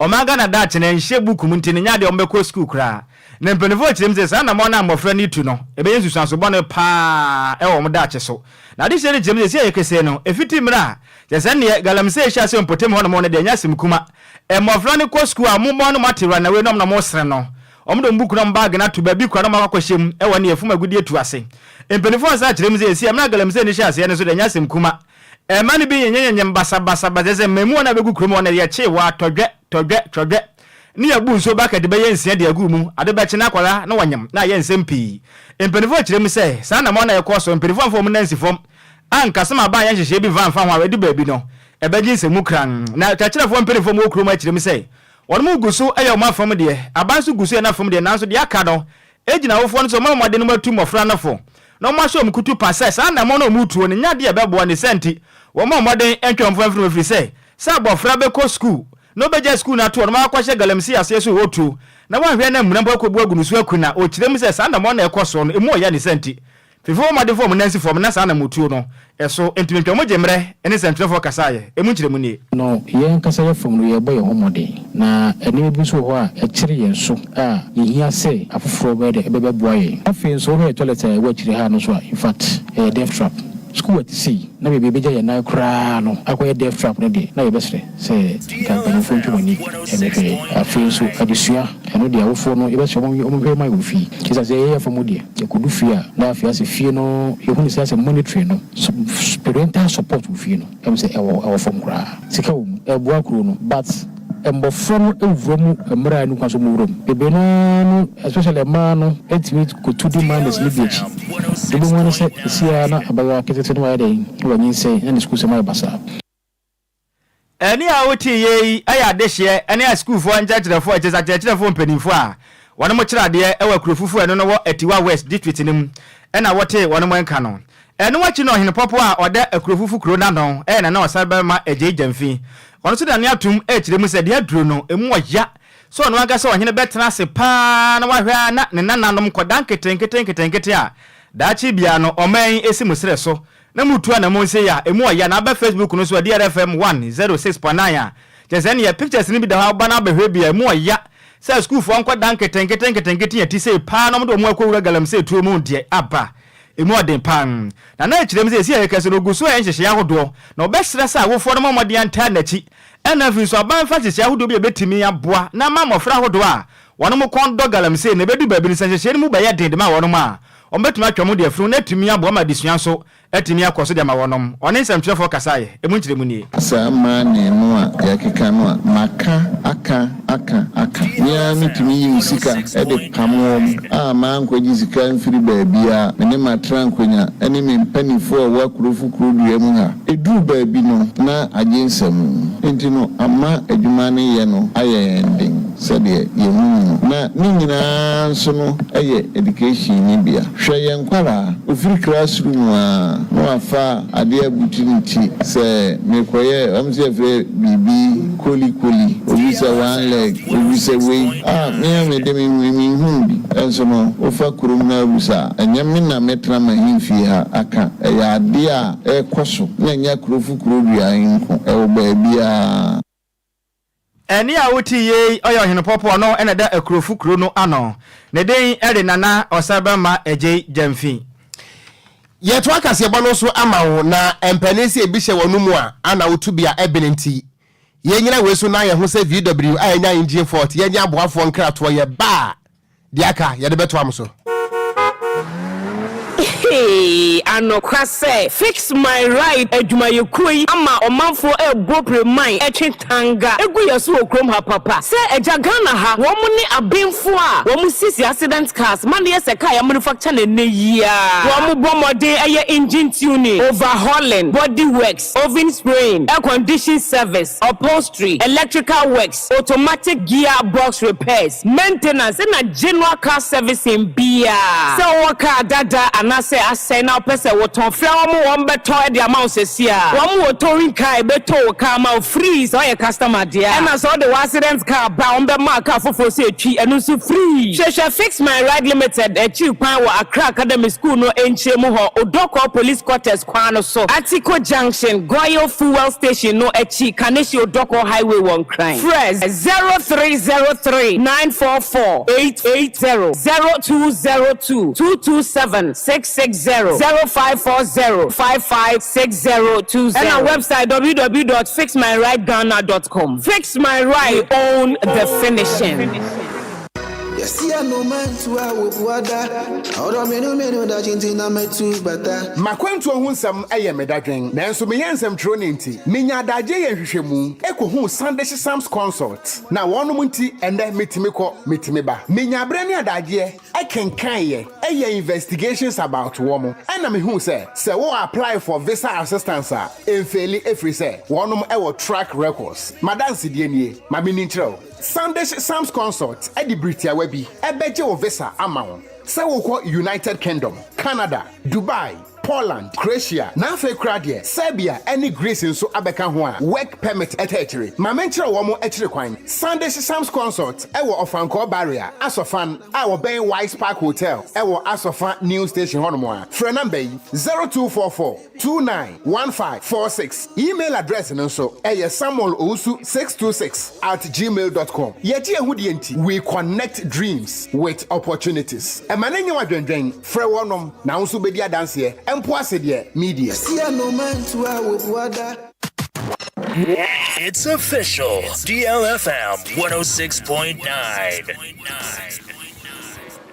ɔman Ghana daakye no ɛnhyɛ book mu nti no nyɛ adeɛ a wɔbɛkɔ sukuu koraa. Na mpaninfoɔ kyerɛ mu sɛ saa anammɔn no a mmɔfra no retu no ɛbɛyɛ nsusuanso bɔne paa wɔ wɔn daakye so. Na adesua no kyerɛ mu sɛ seesei a yɛkasa yi no ɛfiti mmerɛ a kyerɛ sɛ nneɛ galamsey hyɛɛ aseɛ wɔ mpɔtam hɔ nom no deɛ ɛnyɛ asɛm kuma. Mmɔfra no kɔ sukuu a wɔn nom ate runaway na wɔn na wɔresere no. Wɔde wɔn buku ne wɔn baage no ato baabi koraa na wɔakɔ akɔhyɛ mu wɔ nea fam agudeɛ tu ase. Mpanimfoɔ nsa akyerɛ mu sɛ esi mmerɛ a galamsey no hyɛɛ aseɛ no nso deɛ ɛnyɛ asɛm kuma. Mma no bi nyenyenyenyem basabasabasa kyerɛ sɛ mmamuwa no a bɛgu kurom hɔ no yɛkyee wɔ a tɔdwɛ, tɔdwɛ, twɔdwɛ ne yɛbu nsuo bakɛte bɛyɛ nsia de agu mu. Ade bɛkye na akwadaa na wɔnyem na ayɛ nsɛm pii. Mpanimfoɔ kyerɛ mu sɛ saa anammɔn no a ɛkɔɔ so mpanimfoɔ amfa wɔn nan ansi fam. Anka sɛ m'aban yɛ nhyehyɛe bi mfa mfa ho a, ɛdu baabi no, ɛbɛgye nsɛmmu krann. Na akyerɛkyerɛfoɔ mpanimfoɔ a wɔwɔ kurom akyerɛ mu sɛ, wɔnom gu so yɛ wɔn afam deɛ, aban nso gu so yɛ n'afam deɛ, nanso deɛ aka no gyina awofoɔ no so wɔmmɔ mmɔden na wɔatu mmɔfra no fo na wɔahyɛ wɔn kutupa sɛ saa anammɔn no a wɔretuo no nyɛ adeɛ a ɛbɛboa ne saa nti wɔmmɔ mmɔden ntwe wɔn mfa mfiri mu ɛfiri sɛ sɛ abɔfra bɛkɔ sukuu na ɔbɛgyae sukuu no ato hɔ na wakɔhyɛ galamsey aseɛ so ɔretuo na wanhwɛ na mmura mpo akɔbu agu no so aku na ɔkyerɛ mu sɛ saa anammɔn no a ɛkɔ soɔ no ɛmu ɔya ne saa nti Fifo mmɔdenfo a wɔn nan si fam na saa anammɔntuo no so ntumi ntwa wɔn gye mmerɛ ne nsɛntwerɛfoɔ kasaeɛ. Emu nkyerɛmu nie. No, yɛn ankasa yɛn fam no, yɛrebɔ yɛn ho mmɔden. Na nneɛma bi nso wɔ hɔ a ɛkyere yɛn so a yehia sɛ afoforɔ bɛyɛ dɛ bɛbɛboa yɛn. Afei nso, wohwɛ yɛn toilet a ɛwɔ akyire ha no nso a, in fact, ɛyɛ death trap. Sukuu a ɛte sei, na baabi a yɛbɛgya yɛn nan koraa no akɔyɛ death trap no deɛ, na yɛbɛsrɛ sɛ nka mpanimfoɔ ntwe wɔn ani mmɛhwɛ yɛn. Afei nso, adesua, ɛno deɛ awofoɔ no, yɛbɛsrɛ wɔn wɔnhwɛ mma yɛn wɔ fie. Ɛsiane sɛ yɛyɛ fam deɛ, yɛkɔdu fie a, na afei asɛ fie no, yɛhunu sɛ asɛ monitoring no, parental support wɔ fie no, ɛm sɛ ɛwɔ ɛwɔ fam koraa. Sika wɔ mu, ɛboa kuro no, but mmɔfra no wura mu mmerɛ a ɛnni kwan sɛ wɔwura mu. Bebree no ara no, especially mmaa no, tumi kɔtu di minors no bi akyi. Deɛ wobɛhu ara ne sɛ, ɛsi ara na abayewa ketekete no wayɛ dɛn, na wanyinsɛn, na ne sukuusɛm ayɛ basaa. Ɛnne a wotee yei yɛ adehyeɛ ne asukuufoɔ nkyerɛkyerɛfoɔ, kyerɛ sɛ akyerɛkyerɛfoɔ mpanimfoɔ a wɔnom kyerɛ adeɛ wɔ akuro fufuo a ɛno no wɔ Atiwa West District no mu na wɔtee wɔnom nka no. Ɛno akyi no Ɔhene Pɔpɔ a ɔda akuro fufu kuro no ano yɛ Nana Ɔsarebarima Agyei Gyamfi. Ɔno nso de n'ano atom rekyerɛ mu sɛ deɛ aduro no ɛmu ɔya sɛ ɔno ankasa ɔhene bɛtena ase pa ara na wahwɛ ara na ne nananom nkɔdaa nketenkete nketenkete a daakye biara no ɔman yi si mo serɛ so na mutu anamon sei a, emu ɔya na aba Facebook no so a DRFM 106.9 a, kyerɛ sɛ ɛneɛ pictures no bi da hɔ a woba na wabɛhwɛ bi a, emu ɔya sɛ asukuufoɔ nkwadaa nketenkete nketenkete a ɛte sei paa na wɔde wɔn akɔwura galamsey tuo mu deɛ aba. Emu ɔden paa. Na na ɛkyerɛ mu sɛ ɛsi a yɛka so no, ɔgu so reyɛ nhyehyɛeɛ ahodoɔ na ɔbɛsrɛ sɛ awofoɔ no mmɔ mmɔden antaa n'akyi ɛna afei nso aban mfa nhyehyɛeɛ ahodoɔ bi a ɛbɛtumi aboa na ama mmɔfra ahodoɔ a wɔn kɔn dɔ galamsey no ɛbɛdu baabi no sɛ nhyehyɛeɛ no mu bɛyɛ den de ma wɔn a Wɔbɛtumi atwa mu de afunu na atumi aboa ma adesua nso atumi akɔ so de ama wɔnom. Ɔne nsɛmtwerɛfoɔ kasaeɛ. Emu nkyerɛmu nie. Saa money no a yɛkeka no a, maka, aka, aka, aka. Me ara metumi yi me sika de pam wɔn a mankɔgye sika mfiri baabiara. Me ne m'aterankonya ne me mpanimfoɔ a ɛwɔ Akurofo Kurodua mu ha. Ɛduru baabi no, na agye nsam. Enti no, ama adwuma no yɛ no ayɛ yɛn den. Sɛdeɛ yɛhunu no. Na ne nyinaa nso no yɛ education no bia. Hwɛ yɛn nkwadaa, ɔfiri class room a na wafa adeɛ abutu ne ti sɛ merekɔyɛ, wɔn sɛ yɛfrɛ biribi koli koli, obi sɛ one leg, obi sɛ wei, ah me a mede me ho yi menhunu bi. Nso no wofa kurom na wobusa a, ɛnyɛ me na mɛtena m'ahemfie ha aka, ɛyɛ adeɛ a ɛrekɔ so na ɛnyɛ akurofo kuro dua yi nko, ɛwɔ baabiara. Ɛnne a wote yei ɔyɛ Ɔhene Pɔpɔ ɔno na ɛda Akurofu kuro no ano. Ne din de Nana Ɔsɛbɛmma Agyei Gyamfi. Yɛtoa kaseɛbɔ no so ama wo na mpanin sɛ ebi hyɛ wɔn mu a ana wotu bi a ɛbene nti yɛnyina wei so na yɛho sɛ VW a ɛnya engine fault yɛnyɛ aboafoɔ nkratoɔ yɛba a Deɛ aka, yɛde bɛtoa mo so. Hey, anokwa sɛ Fix My Ride adwumayɛkuo yi ama ɔmanfoɔ ɛrebɔ pireman ɛtwe tanga gu yɛ so wɔ kurom ha papa. Sɛ agya Ghana ha, wɔn ne abenfoɔ a wɔn sisi accident cars ma no yɛ sɛ car yɛ manufacture no ɛnnɛ yi ara. Wɔn bɔ mmɔden ɛyɛ engine tuning, overhauling, body works, oven spraying, air condition service, upholstery, electrical works, automatic gear box repairs, maintenance ɛna general car servicing biaa. Sɛ wowɔ car dada anaasɛ asɛe na wopɛ sɛ wotɔn, frɛ wɔn, wɔn bɛtɔ de ama wo sɛsiaa. Wɔn wɔ towing car a ɛbɛtow wo car ama wo free sɛ woyɛ customer deɛ a. Ɛna sɛ wode wo accident car ba a, wɔn bɛma wo car foforɔ sɛ twi, ɛno nso free. Hwehwɛ Fix My Ride Limited akyiri kwan wɔ Accra Academy School no nkyɛn mu hɔ, Odorkor Police Quarters kwan no so, Atiko Junction, Goil Fuel Station no akyi, Kaneshie Odorkor Highway wɔ Nkran. Frɛ 0303 944 880, 0202 227 660, 0540 556020 ɛna website www dot fixmyrideghana dot com. Fix My Ride, we own the finishing. M'akwantuo ho nsɛm yɛ me dadwen, nanso meyɛ nsɛmtwerɛni nti, menya adagyeɛ yɛ nhwehwɛmu kɔhuu Sandish Sams Consult, na wɔnom nti ɛnnɛ metumi kɔ, metumi ba. Menya berɛ ne adagyeɛ kenkaneɛ, yɛ investigations about wɔn, ɛna mehuu sɛ, sɛ wo apply for visa assistance a, ɛmfeeli ɛfiri sɛ wɔnom wɔ track records. M'adansedie nie, ma menni nkyerɛ wo. Sandish Sams Consult de bere tiawa bi bɛgye wo visa ama wo sɛ wokɔ United Kingdom, Canada, Dubai, Poland, Croatia, na afei koraa deɛ Serbia ne Greece nso abɛka ho a work permit ta akyire. Ma menkyerɛ wɔn akyiri kwan. Sandish Sams Consult wɔ Ɔfankɔɔ Barrier, Asɔfan, a wɔbɛn Wise Park Hotel wɔ Asɔfa New Station hɔnom a. Frɛ namba yi, 0244 291546. Email address no nso ɛyɛ samuelowusu626@gmail.com. Yɛgye yɛn ho die nti, we connect dreams with opportunities. Ɛma no nyɛ wadwendwen, frɛ wɔnom na wo nso bɛdi adanseɛ mpo ase deɛ media. It's official. DLFM 106.9.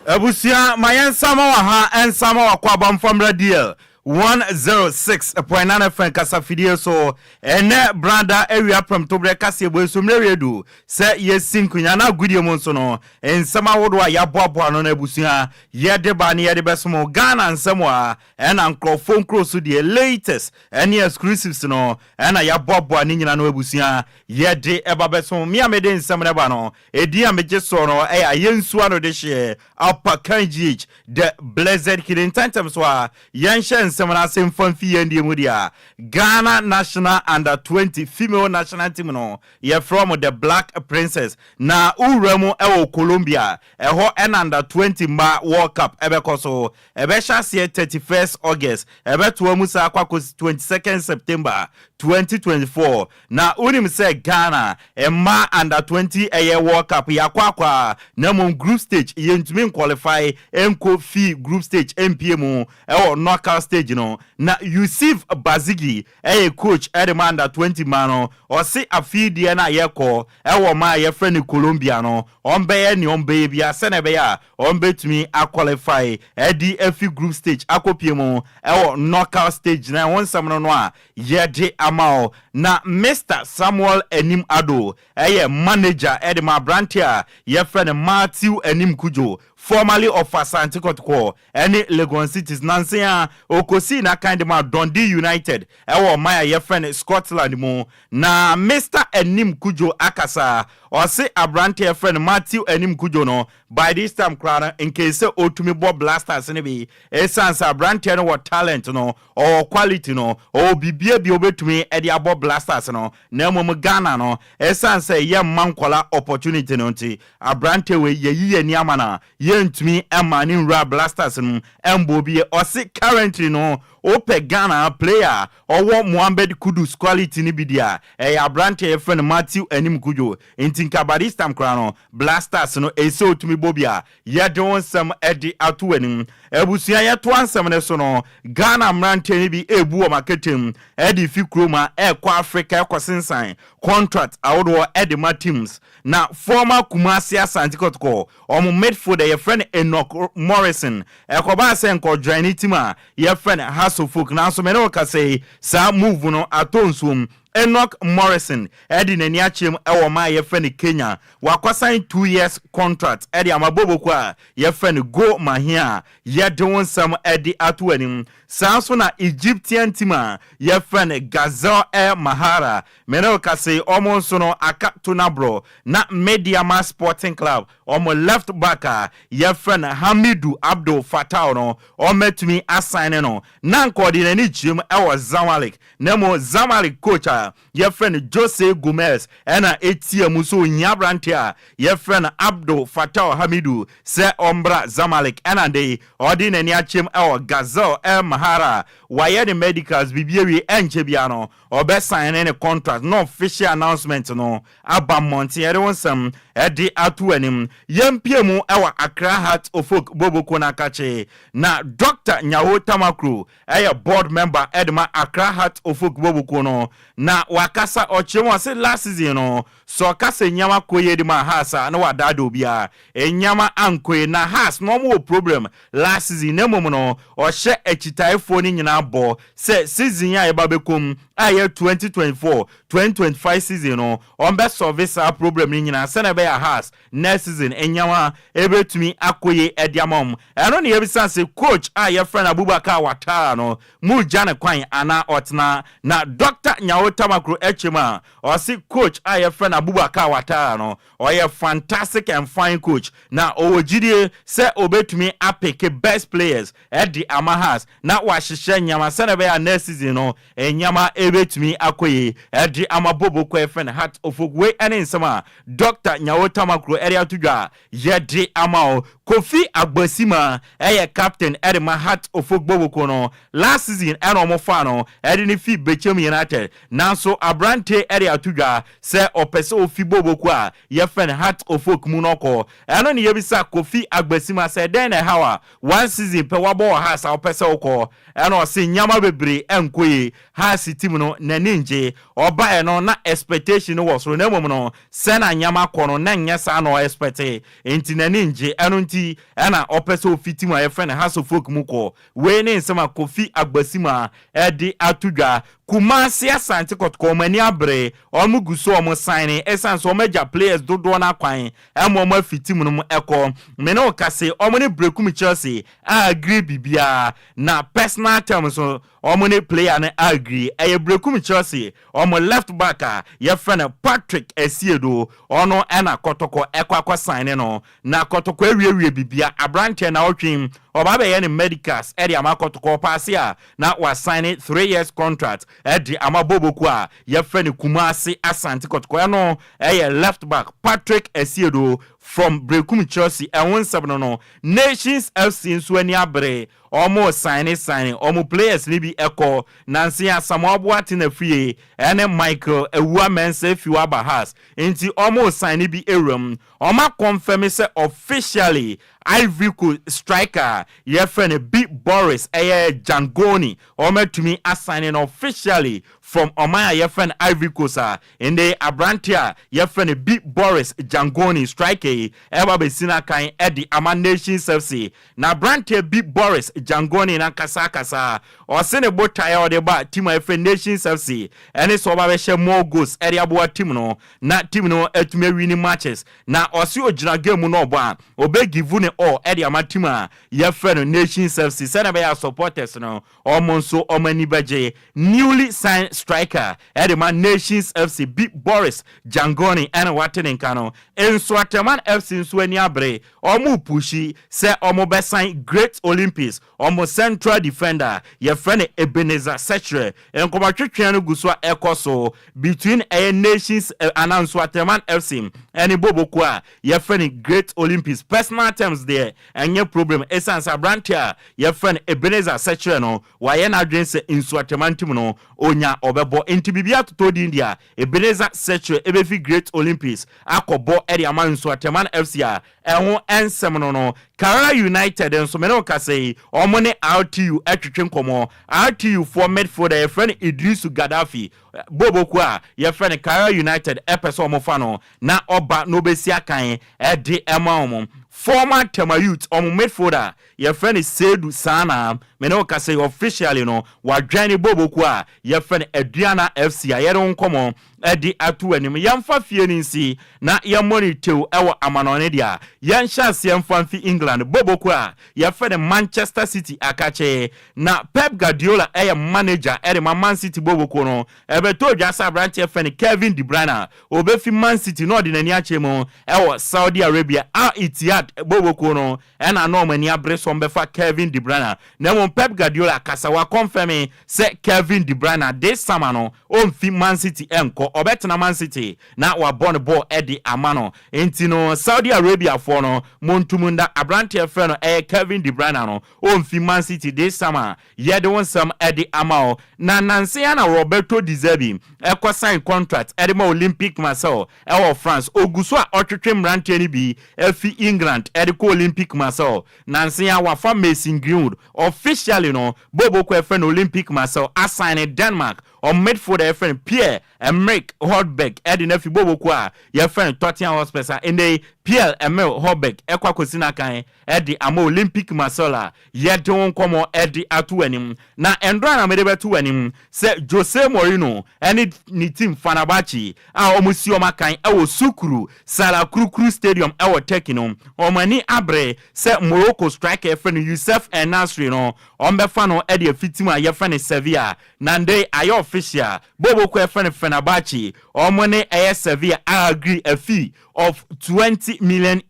Abusua, ma yɛnsa ma wɔ ha, ɛnsa ma wakɔ abamfamra DL 106.9 FM kasafidie so. Ɛnɛ brada awia prɛmtoberɛ kaseɛ bɔ nso mmerɛ wie du sɛ yɛsi nkonya na agodie mu nso no, nsɛm ahodoɔ a yɛaboaboa no no, abusua, yɛde ba ne yɛde bɛsom Ghana nsɛm a ɛna nkurɔfoɔ nkuro so deɛ, latest ɛne exclusives no ɛna yɛaboaboa ne nyina no, abusua, yɛde ɛba bɛsom. Me a mede nsɛm no ba no, ɛdin a megye soɔ no ɛyɛ Ayɛnsua no de hyeɛ Apakan GH the Blessed Kid. Ntɛntɛm so a yɛnhyɛ nsɛm no ase mfa mfi yɛn deɛ mu deɛ a, Ghana national under 20 female national team no, yɛfrɛ mo the Black Princess, na wowura mu ɛwɔ Colombia ɛhɔ ɛna under 20 mma World Cup ɛbɛkɔ so. Ɛbɛhyɛ aseɛ 31st August, ɛbɛtoa mu saa akɔ akɔsi 22nd September 2024. Na wonim sɛ Ghana mma under 20 ɛyɛ World Cup yɛakɔ akɔ a, na mmom group stage yɛntumi nqualify nkɔ fi group stage mpie mu ɛwɔ knockout stage no. Na Yusuf Bazigi ɛyɛ coach ɛde ma under 20 ma no, ɔse afei deɛ no a yɛkɔ ɛwɔ ma a yɛfrɛ no Colombia no, ɔmbɛyɛ nea ɔmbɛyɛ bia sɛnɛ ɛbɛyɛ a ɔmbɛtumi aqualify ɛde afi group stage akɔpie mu ɛwɔ knockout stage. Na ɛho nsɛm no a yɛde ama wo. Na Mr Samuel Anim Ado ɛyɛ manager ɛde ma aberante a yɛfrɛ no Matthew Anim Kudjo, formerly of Asante Kɔtɔkɔ ɛne Legon Cities, nansen a okosi n'akan de ma Dundee United ɛwɔ ɔman a yɛfrɛ no Scotland mu. Na Mr Anim Kudjo akasa, ɔse aberante a yɛfrɛ no Matthew Anim Kudjo no, by this time koraa no nkee sɛ ɔtumi bɔ Black Stars no bi, ɛsiane sɛ aberanteɛ no wɔ talent no, ɔwɔ quality no, ɔwɔ bibia bi a ɔbɛtumi de abɔ Black Stars no. Na mmom Ghana no, ɛsiane sɛ yɛ mma nkɔla opportunity no nti, aberanteɛ wei yɛyi yɛ ni ama no a yɛntumi ma ne nwura Black Stars no ɛmbɔ bi. Ɔse currently no, wopɛ Ghana player ɔwɔ Mohammed Kudus quality no bi di a, ɛyɛ aberanteɛ yɛfrɛ no Matthew Anim Kudjo, nti nka by this time koraa no, Black Stars no ɛsɛ ɔtumi bɔ bi a yɛde wo nsɛm de ato anim. Abusua, yɛtoa nsɛm no so no, Ghana mmeranteɛ no bi ɛbu wɔ maketem ɛde fi kurom a ɛkɔ Africa ɛkɔ sensan contract ahodoɔ ɛde ma teams. Na former Kumasi Asante Kɔtɔkɔ ɔmo midfielder yɛfrɛ no Enoch Morrison ɛkɔbaa sɛ nkɔdwan ne team a yɛfrɛ no Hearts of Oak, nanso mene wo kasa yi, saa move no atɔ nsuom. Enoch Morrison ɛde n'ani akyerɛ mu ɛwɔ ɔman a yɛfrɛ no Kenya. Wakɔsan 2 years contract ɛde ama boboko a yɛfrɛ no Gor Mahia a yɛde wo nsɛm ɛde ato anim. Saa nso na Egyptian team a yɛfrɛ no Ghazl El Mahara, mene wo kase ɔmo nso no aka to naborɔ. Na Medeama Sporting Club ɔmo left back a yɛfrɛ no Hamidu Abdul Fatah no, ɔmɛtumi asan ne no. Na nka ɔde n'ani kyerɛ mu ɛwɔ Zamalek, na mmom Zamalek coach a yɛfrɛ no Jose Gomez ɛna etia mu so ohia aberante a yɛfrɛ no Abdul Fatah Hamidu sɛ ɔmbra Zamalek. Ɛna de ɔde n'ani akyerɛ mu ɛwɔ Ghazl El Mahara. Wayɛ ne medicals biribi awie, ɛnkyɛ bia no ɔbɛsan ne ne contract na official announcement no aba mmɔnten. Yɛde wo nsɛm ɛde ato anim. Yɛmpie mu ɛwɔ Accra Hearts of Oak boboko no akakye na doctor. Dr. Nyaho Tamakloe ɛyɛ board member ɛde ma Accra Hearts of Oak bɔbɔkuo no, na wakasa ɔkyerɛ mu ɔse last season no, sɛ ɔka sɛ nneɛma kɔ yie de ma Hearts a, na wadaadaa obiara. Nneɛma ankɔ yie na Hearts na wɔn wɔ problem last season, na mmom no ɔhyɛ akyitaefoɔ no nyinaa bɔ sɛ season yi a yɛba bɛkɔ mu a ɛyɛ 2024 2025 season no, wɔn bɛ solve saa problem no nyinaa sɛnea ɛbɛyɛ Hearts next season nneɛma ebetumi akɔ yie ɛde ama wɔn. Ɛno ne yɛbisa sɛ coach a yɛfrɛ no Abubakar Watara no, mu gya ne kwan anaa ɔtena? Na Dr. Nyaho Tamakloe akyɛ mu a ɔse coach a yɛfrɛ no Abubakar Watara no, ɔyɛ fantastic and fine coach, na ɔwɔ gyidie sɛ obetumi apick best players ɛde ama Hearts na wahyehyɛ nneɛma sɛnea ɛbɛyɛ a next season no nneɛma ebetumi akɔ yie ɛde ama bobo kɔ ɛfɛ no Hearts of Oak. Wei ɛne nsɛm a Dr. Nyaho Tamakloe ɛde ato dwa a yɛde ama o. Kofi Agbasima ɛyɛ captain ɛde ma Hearts of Oak boboko no. Last season ɛna ɔmo fa no ɛde ne fi Bechem United, nanso aberante ɛde ato dwa sɛ ɔpɛ sɛ ofi boboko a yɛfrɛ no Hearts of Oak mu no kɔ. Ɛno ne yɛbisa Kofi Agbasima sɛ dɛn na ɛhaw a one season pɛ wabɔ wɔ Hearts a wopɛ sɛ wokɔ? Ɛna ɔse nneɛma bebree ɛnkɔ yie. Hearts team no n'ani ngye. Ɔbaeɛ no na expectation no wɔ soro, na mmom no sɛ na nneɛma kɔ no na nyɛ saa na ɔexpect, nti n'ani ngye. Ɛno nti ɛna ɔpɛ sɛ ofi team a yɛfrɛ no Hearts of Oak mu kɔ. Wei ne nsɛm a Kofi Agbasima ɛde ato dwa. Kumasi Asante Kɔtɔkɔ, ɔmo ani abere, ɔmo gu so ɔmo sign ne ɛsan so ɔmo agya players dodoɔ n'akwan ɛmo ɔmo afi team no mu ɛkɔ. Mene ɔkase ɔmo ne Brekum Chelsea a agree biribiara, na personal terms so ɔmo ne player no agree. Ɛyɛ Brekum Chelsea ɔmo left back a yɛfrɛ no Patrick Esiedo. Ɔno ɛna Kɔtɔkɔ ɛkɔ akɔ sign no, na Kɔtɔkɔ awiewie bibia. Aberanteɛ na ɔtwe ɔba bɛyɛ ne medicals ɛde ama Kɔtɔkɔ paase a, na wasign 3 years contract ɛde ama boboku a yɛfrɛ no Kumase Asante Kɔtɔkɔ. Ɛno ɛyɛ left back Patrick Esiedo from Brekum Chelsea. Ɛho nsɛm no, Nations FC nso ani abere, ɔmo sign sign ɔmo players ni bi ɛkɔ. Nansi Asamoah Boate na fie ɛne Michael Ewua Mensah efi waba Hearts, nti ɔmo sign bi ewuram. Ɔmo aconfirm sɛ officially Ivory Coast striker yɛfrɛ no Bi Boris ɛyɛ Jangoni, ɔmo atumi asign no officially from ɔman a yɛfrɛ no Ivory Coast, a ndɛ aberante a yɛfrɛ no Bi Boris Jangoni, striker yi, ɛba bɛsi n'akan ɛde ama Nations FC. Na aberante Bi Boris Jangoni nankasa akasa, ɔse ne botaeɛ a ɔde ba team a yɛfrɛ Nations FC ɛne sɛ ɔba bɛhyɛ more goals ɛde aboa team no na team no atumi awin matches. Na ɔse ogyina game mu no ɔbɔ a, ɔbɛgive ne all ɛde ama team a yɛfrɛ no Nations FC sɛnɛ ɛbɛyɛ supporters no ɔmo nso ɔmo ani bɛgye. Newly signed striker ɛde ma Nations FC, Bi Boris Jangoni, ɛna wate ne nka no. Nsoatreman FC nso ani abere, ɔmo push sɛ ɔmo bɛsign Great Olympics ɔmo central defender yɛfrɛ no Ebenezer Sɛkyerɛ. Nkɔmɔtwetwe no gu so a ɛkɔ so between ɛyɛ Nations anaa Nsoatreman FC ɛne boboko a yɛfrɛ no Great Olympics. Personal terms deɛ, ɛnyɛ problem, ɛsiane sɛ aberante a yɛfrɛ no Ebenezer Sɛkyerɛ no wayɛ n'adwene sɛ Nsoatreman team no onya ɔbɛbɔ, nti biribi atotɔ din deɛ, Ebenezer Sɛkyerɛ ɛbɛfi Great Olympics akɔbɔ ɛde ama Nsoatreman FC a ɛho ɛnsɛm no. Karela United nso, mene wo kasa yi, ɔmo ne RTU ɛtwetwe nkɔmmɔ. RTU foɔ midfielder yɛfrɛ no Idrisu Gaddafi, boboku a yɛfrɛ no Karela United ɛpɛ sɛ ɔmo fa no na ɔba na ɔbɛsi akan ɛde ɛma ɔmo. Former Tema Youth ɔmo midfielder yɛfrɛ no Seidu Sana, mene wo kasa yi, officially no wadwan ne boboku a yɛfrɛ no Aduana FC a yɛde ho nkɔmmɔ ɛde ato anim. Yɛmfa fie no nsi na yɛmmɔ ne tew ɛwɔ amanɔne deɛ a yɛnhyɛ aseɛ mfa mfi England. Boboku a yɛfrɛ no Manchester City akakye na Pep Guardiola ɛyɛ manager ɛde ma Man City boboku no, ɛbɛtɔ odwa sɛ aberanteɛ fɛ no Kevin De Bruyne obɛfi Man City na ɔde n'ani akyɛ mu ɛwɔ Saudi Arabia. Al Ittihad boboku no ɛna na ɔmo ani abere so ɔmbɛfa Kevin De Bruyne, na mmom Pep Guardiola kasa wa confirm sɛ Kevin De Bruyne this summer no ɔmfi Man City ɛnkɔ. Ɔnkɔ, ɔbɛtena Man City na wabɔ ne bɔɔl ɛde ama no. Nti no Saudi Arabia foɔ no, montum nda aberanteɛ frɛ no ɛyɛ Kevin De Bruyne no, ɔmfi Man City this summer. Yɛde wo nsɛm ɛde ama wo. Na nansa yi ara na Roberto De Zerbi ɛkɔ sign contract ɛde ma Olympique Marseille ɛwɔ France. Ɔgu so a ɔtwetwe mmeranteɛ no bi afi England ɛde kɔ Olympique Marseille. Nansa yi ara wafa Mason Greenwood. Officially no, Boboko a yɛfrɛ no Olympique Marseille asign Denmark ɔmo midfielder a yɛfrɛ no Pierre Emerick Højbjerg ɛde no afi Boboko a yɛfrɛ no Tottenham Hotspurs a ɛnnɛ yi Pierre Emile Højbjerg ɛkɔ akɔsi n'akan de ama Olympique Marseille a yɛde wo nkɔmmɔ de ato w'anim. Na ɛndora na mede bɛto w'anim sɛ Jose Mourinho ne ne team Fenerbahce a wɔsi wɔn akan wɔ Sukuru Sarakrukru Stadium wɔ Turkey no, wɔn ani abere sɛ Morocco striker a yɛfrɛ no Youssef En-Nesyri no, wɔbɛfa no de afi team a yɛfrɛ no Sevilla. Na ndɛ yi ayɛ official, bɔɔlbɔ kuo a yɛfrɛ no Fenerbahce, wɔn ne ɛyɛ Sevilla a agree a fee of €20 million.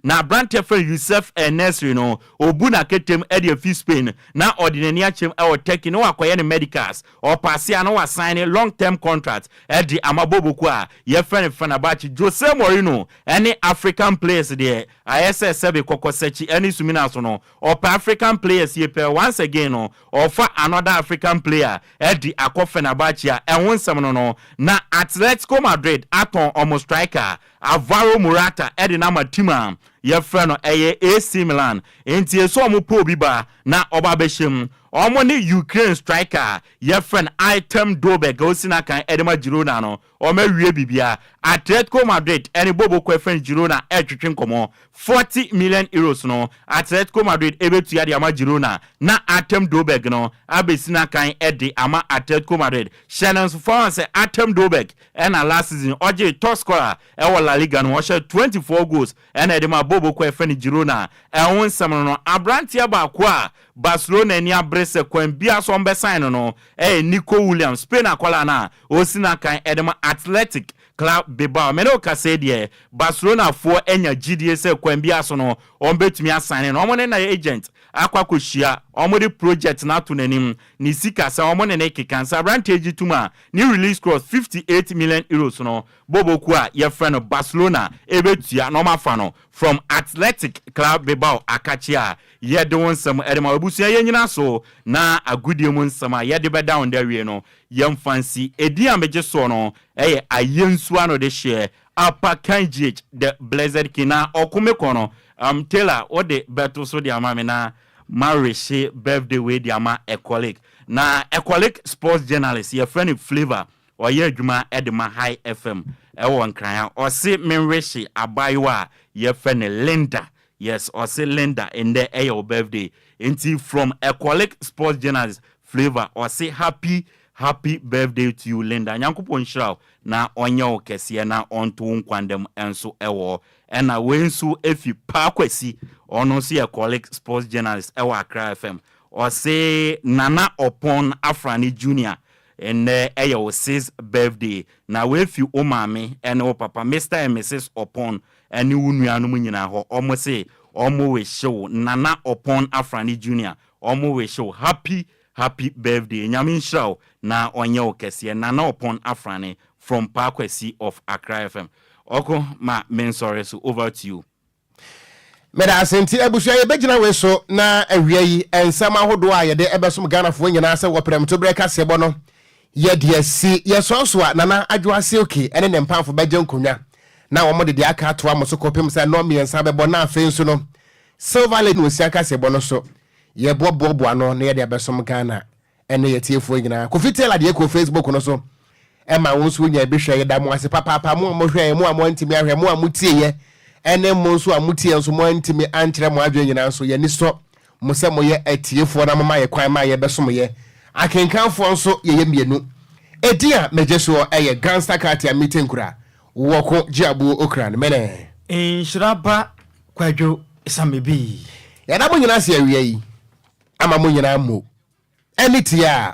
Na aberanteɛ frɛ no Youssef En-Nesyri no, ɔbu n'akatam de afi Spain na ɔde n'ani akyerɛm wɔ Turkey na wakɔyɛ ne medicals. Ɔpaase a na wasign long term contract de ama bɔɔlbɔ kuo a yɛfrɛ no Fenerbahce. Jose Mourinho ne African players deɛ ayɛ sɛ sɛbe kɔkɔsakyi ne sumina so no, ɔpɛ African players yie pɛ. Once again no, ɔfa another African player de akɔ Fenerbahce a ɛho nsɛm no. Na Atletico Madrid atɔn ɔmo striker Alvaro Morata de no ama team a yɛfrɛ no ɛyɛ AC Milan. Nti ɛsɛ ɔmo pɛ obi ba na ɔba bɛhyɛ mu. Ɔmo ne Ukraine striker yɛfrɛ no Artem Dovbyk a osi n'akan de ma Girona no, ɔmo awie bibia. Atletico Madrid ne Bobo kɔ ɛfrɛ no Girona ɛretwetwe nkɔmɔ. €40 million no, Atletico Madrid ɛbɛtua de ama Girona na Artem Dovbyk no abɛsi n'akan de ama Atletico Madrid. Hyɛ no nso fa sɛ Artem Dovbyk ɛna last season ɔgye top scorer ɛwɔ La Liga no, ɔhyɛ 24 goals ɛna ɛde ma Bobo kɔ ɛfrɛ no Girona. Ɛho nsɛm no, aberanteɛ baako a Barcelona ani abere sɛ kwan bia so ɔmbɛsan no ɛyɛ Nico Williams, Spain akwadaa no a ɔsi n'akan ɛde ma Athletic Club Bilbao. Mene wo kasa deɛ, Barcelona foɔ anya gyidie sɛ kwan bia so no ɔmbɛtumi asan no. Ɔmo ne na agent akɔ akɔhyia, ɔmo de project no ato n'anim, ne sika sɛ ɔmo ne ne keka nsa. Aberanteɛ gye tum a ne release clause €58 million no, boboku a yɛfrɛ no Barcelona ɛbɛtua na ɔmo afa no from Athletic Club Bilbao. Akakye a yɛde wo nsɛm ɛde ma abusua, yɛn nyina so na agodie mu nsɛm a yɛde bɛda wo da wie no, yɛmfa nsi ɛdin a megye soɔ no ɛyɛ Ayɛnsuo ano de hyɛ Apa Kan GH the Blessed King. Na ɔkome kɔ no, Taylor wode bɛto so de ama me na marehye birthday wei de ama a colleague, na a colleague sports journalist yɛfrɛ no Flavour, ɔyɛ adwuma de ma High FM ɛwɔ Nkran a ɔse menrehye abaayewa a yɛfrɛ no Linda. Yes, ɔse Linda, ndɛ ɛyɛ wo birthday, nti from a colleague sports journalist Flavour, ɔse happy happy birthday to you, Linda. Nyankopɔn nhyira wo na ɔnyɛ wo kɛseɛ na ɔnto wo nkwandam nso ɛwɔ. Ɛna wei nso efi Paakwasi, ɔno nso yɛ colleague sports journalist ɛwɔ Accra FM. Ɔse Nana Ɔpɔn Afrane Junior, ɛnɛ ɛyɛ wo sixth birthday, na wefi wo maame ɛne wo papa Mr and Mrs Ɔpɔn ɛne wo nuanom nyinaa hɔ. Ɔmo se ɔmo wehye wo, Nana Ɔpɔn Afrane Junior, ɔmo wehye wo happy happy birthday. Nyame nhyira wo na ɔnyɛ wo kɛseɛ, Nana Ɔpɔn Afrane from Paakwasi of Accra FM. Ɔko ma mensɔre so, over to you. Meda ase. Nti abusua, yɛbɛgyina wei so na awia yi nsɛm ahodoɔ a yɛde ɛbɛsom Ghanafoɔ nyinaa sɛ wɔprɛmto berɛ kaseɛbɔ no yɛde asi yɛsɔn so a, Nana Adwoa Silky ɛne ne mpamfo bɛgye nkonnwa na wɔn de deɛ aka atoa mo so kɔpem sɛ nnɔ 3 bɛbɔ. Na afei nso no Silver Lady na osia kaseɛbɔ no so yɛboaboaboa no na yɛde abɛsom Ghana ɛne yɛtiefoɔ nyinaa. Kofi Taylor deɛ kɔ Facebook no so ɛma wo nso wonya bi hwɛ. Yɛda mo ase papaapa, mo a mohwɛ, mo a moantumi ahwɛ, mo a motieɛ, ɛne mo nso a motie nso moantumi ankyerɛ mo adwene nyinaa nso, yɛni sɔ mo sɛ moyɛ atiefoɔ na moma yɛ kwan ma yɛbɛsom yɛ akenkanfoɔ nso. Yɛyɛ mmienu. Ɛdin a megye soɔ ɛyɛ Gangster Kati a mete nkura wɔko gye aboɔ okran mene. Nhyira ba Kwadwo Samebi. Yɛda mo nyinaa ase awia yi ama mo nyinaa mo ɛne tie a.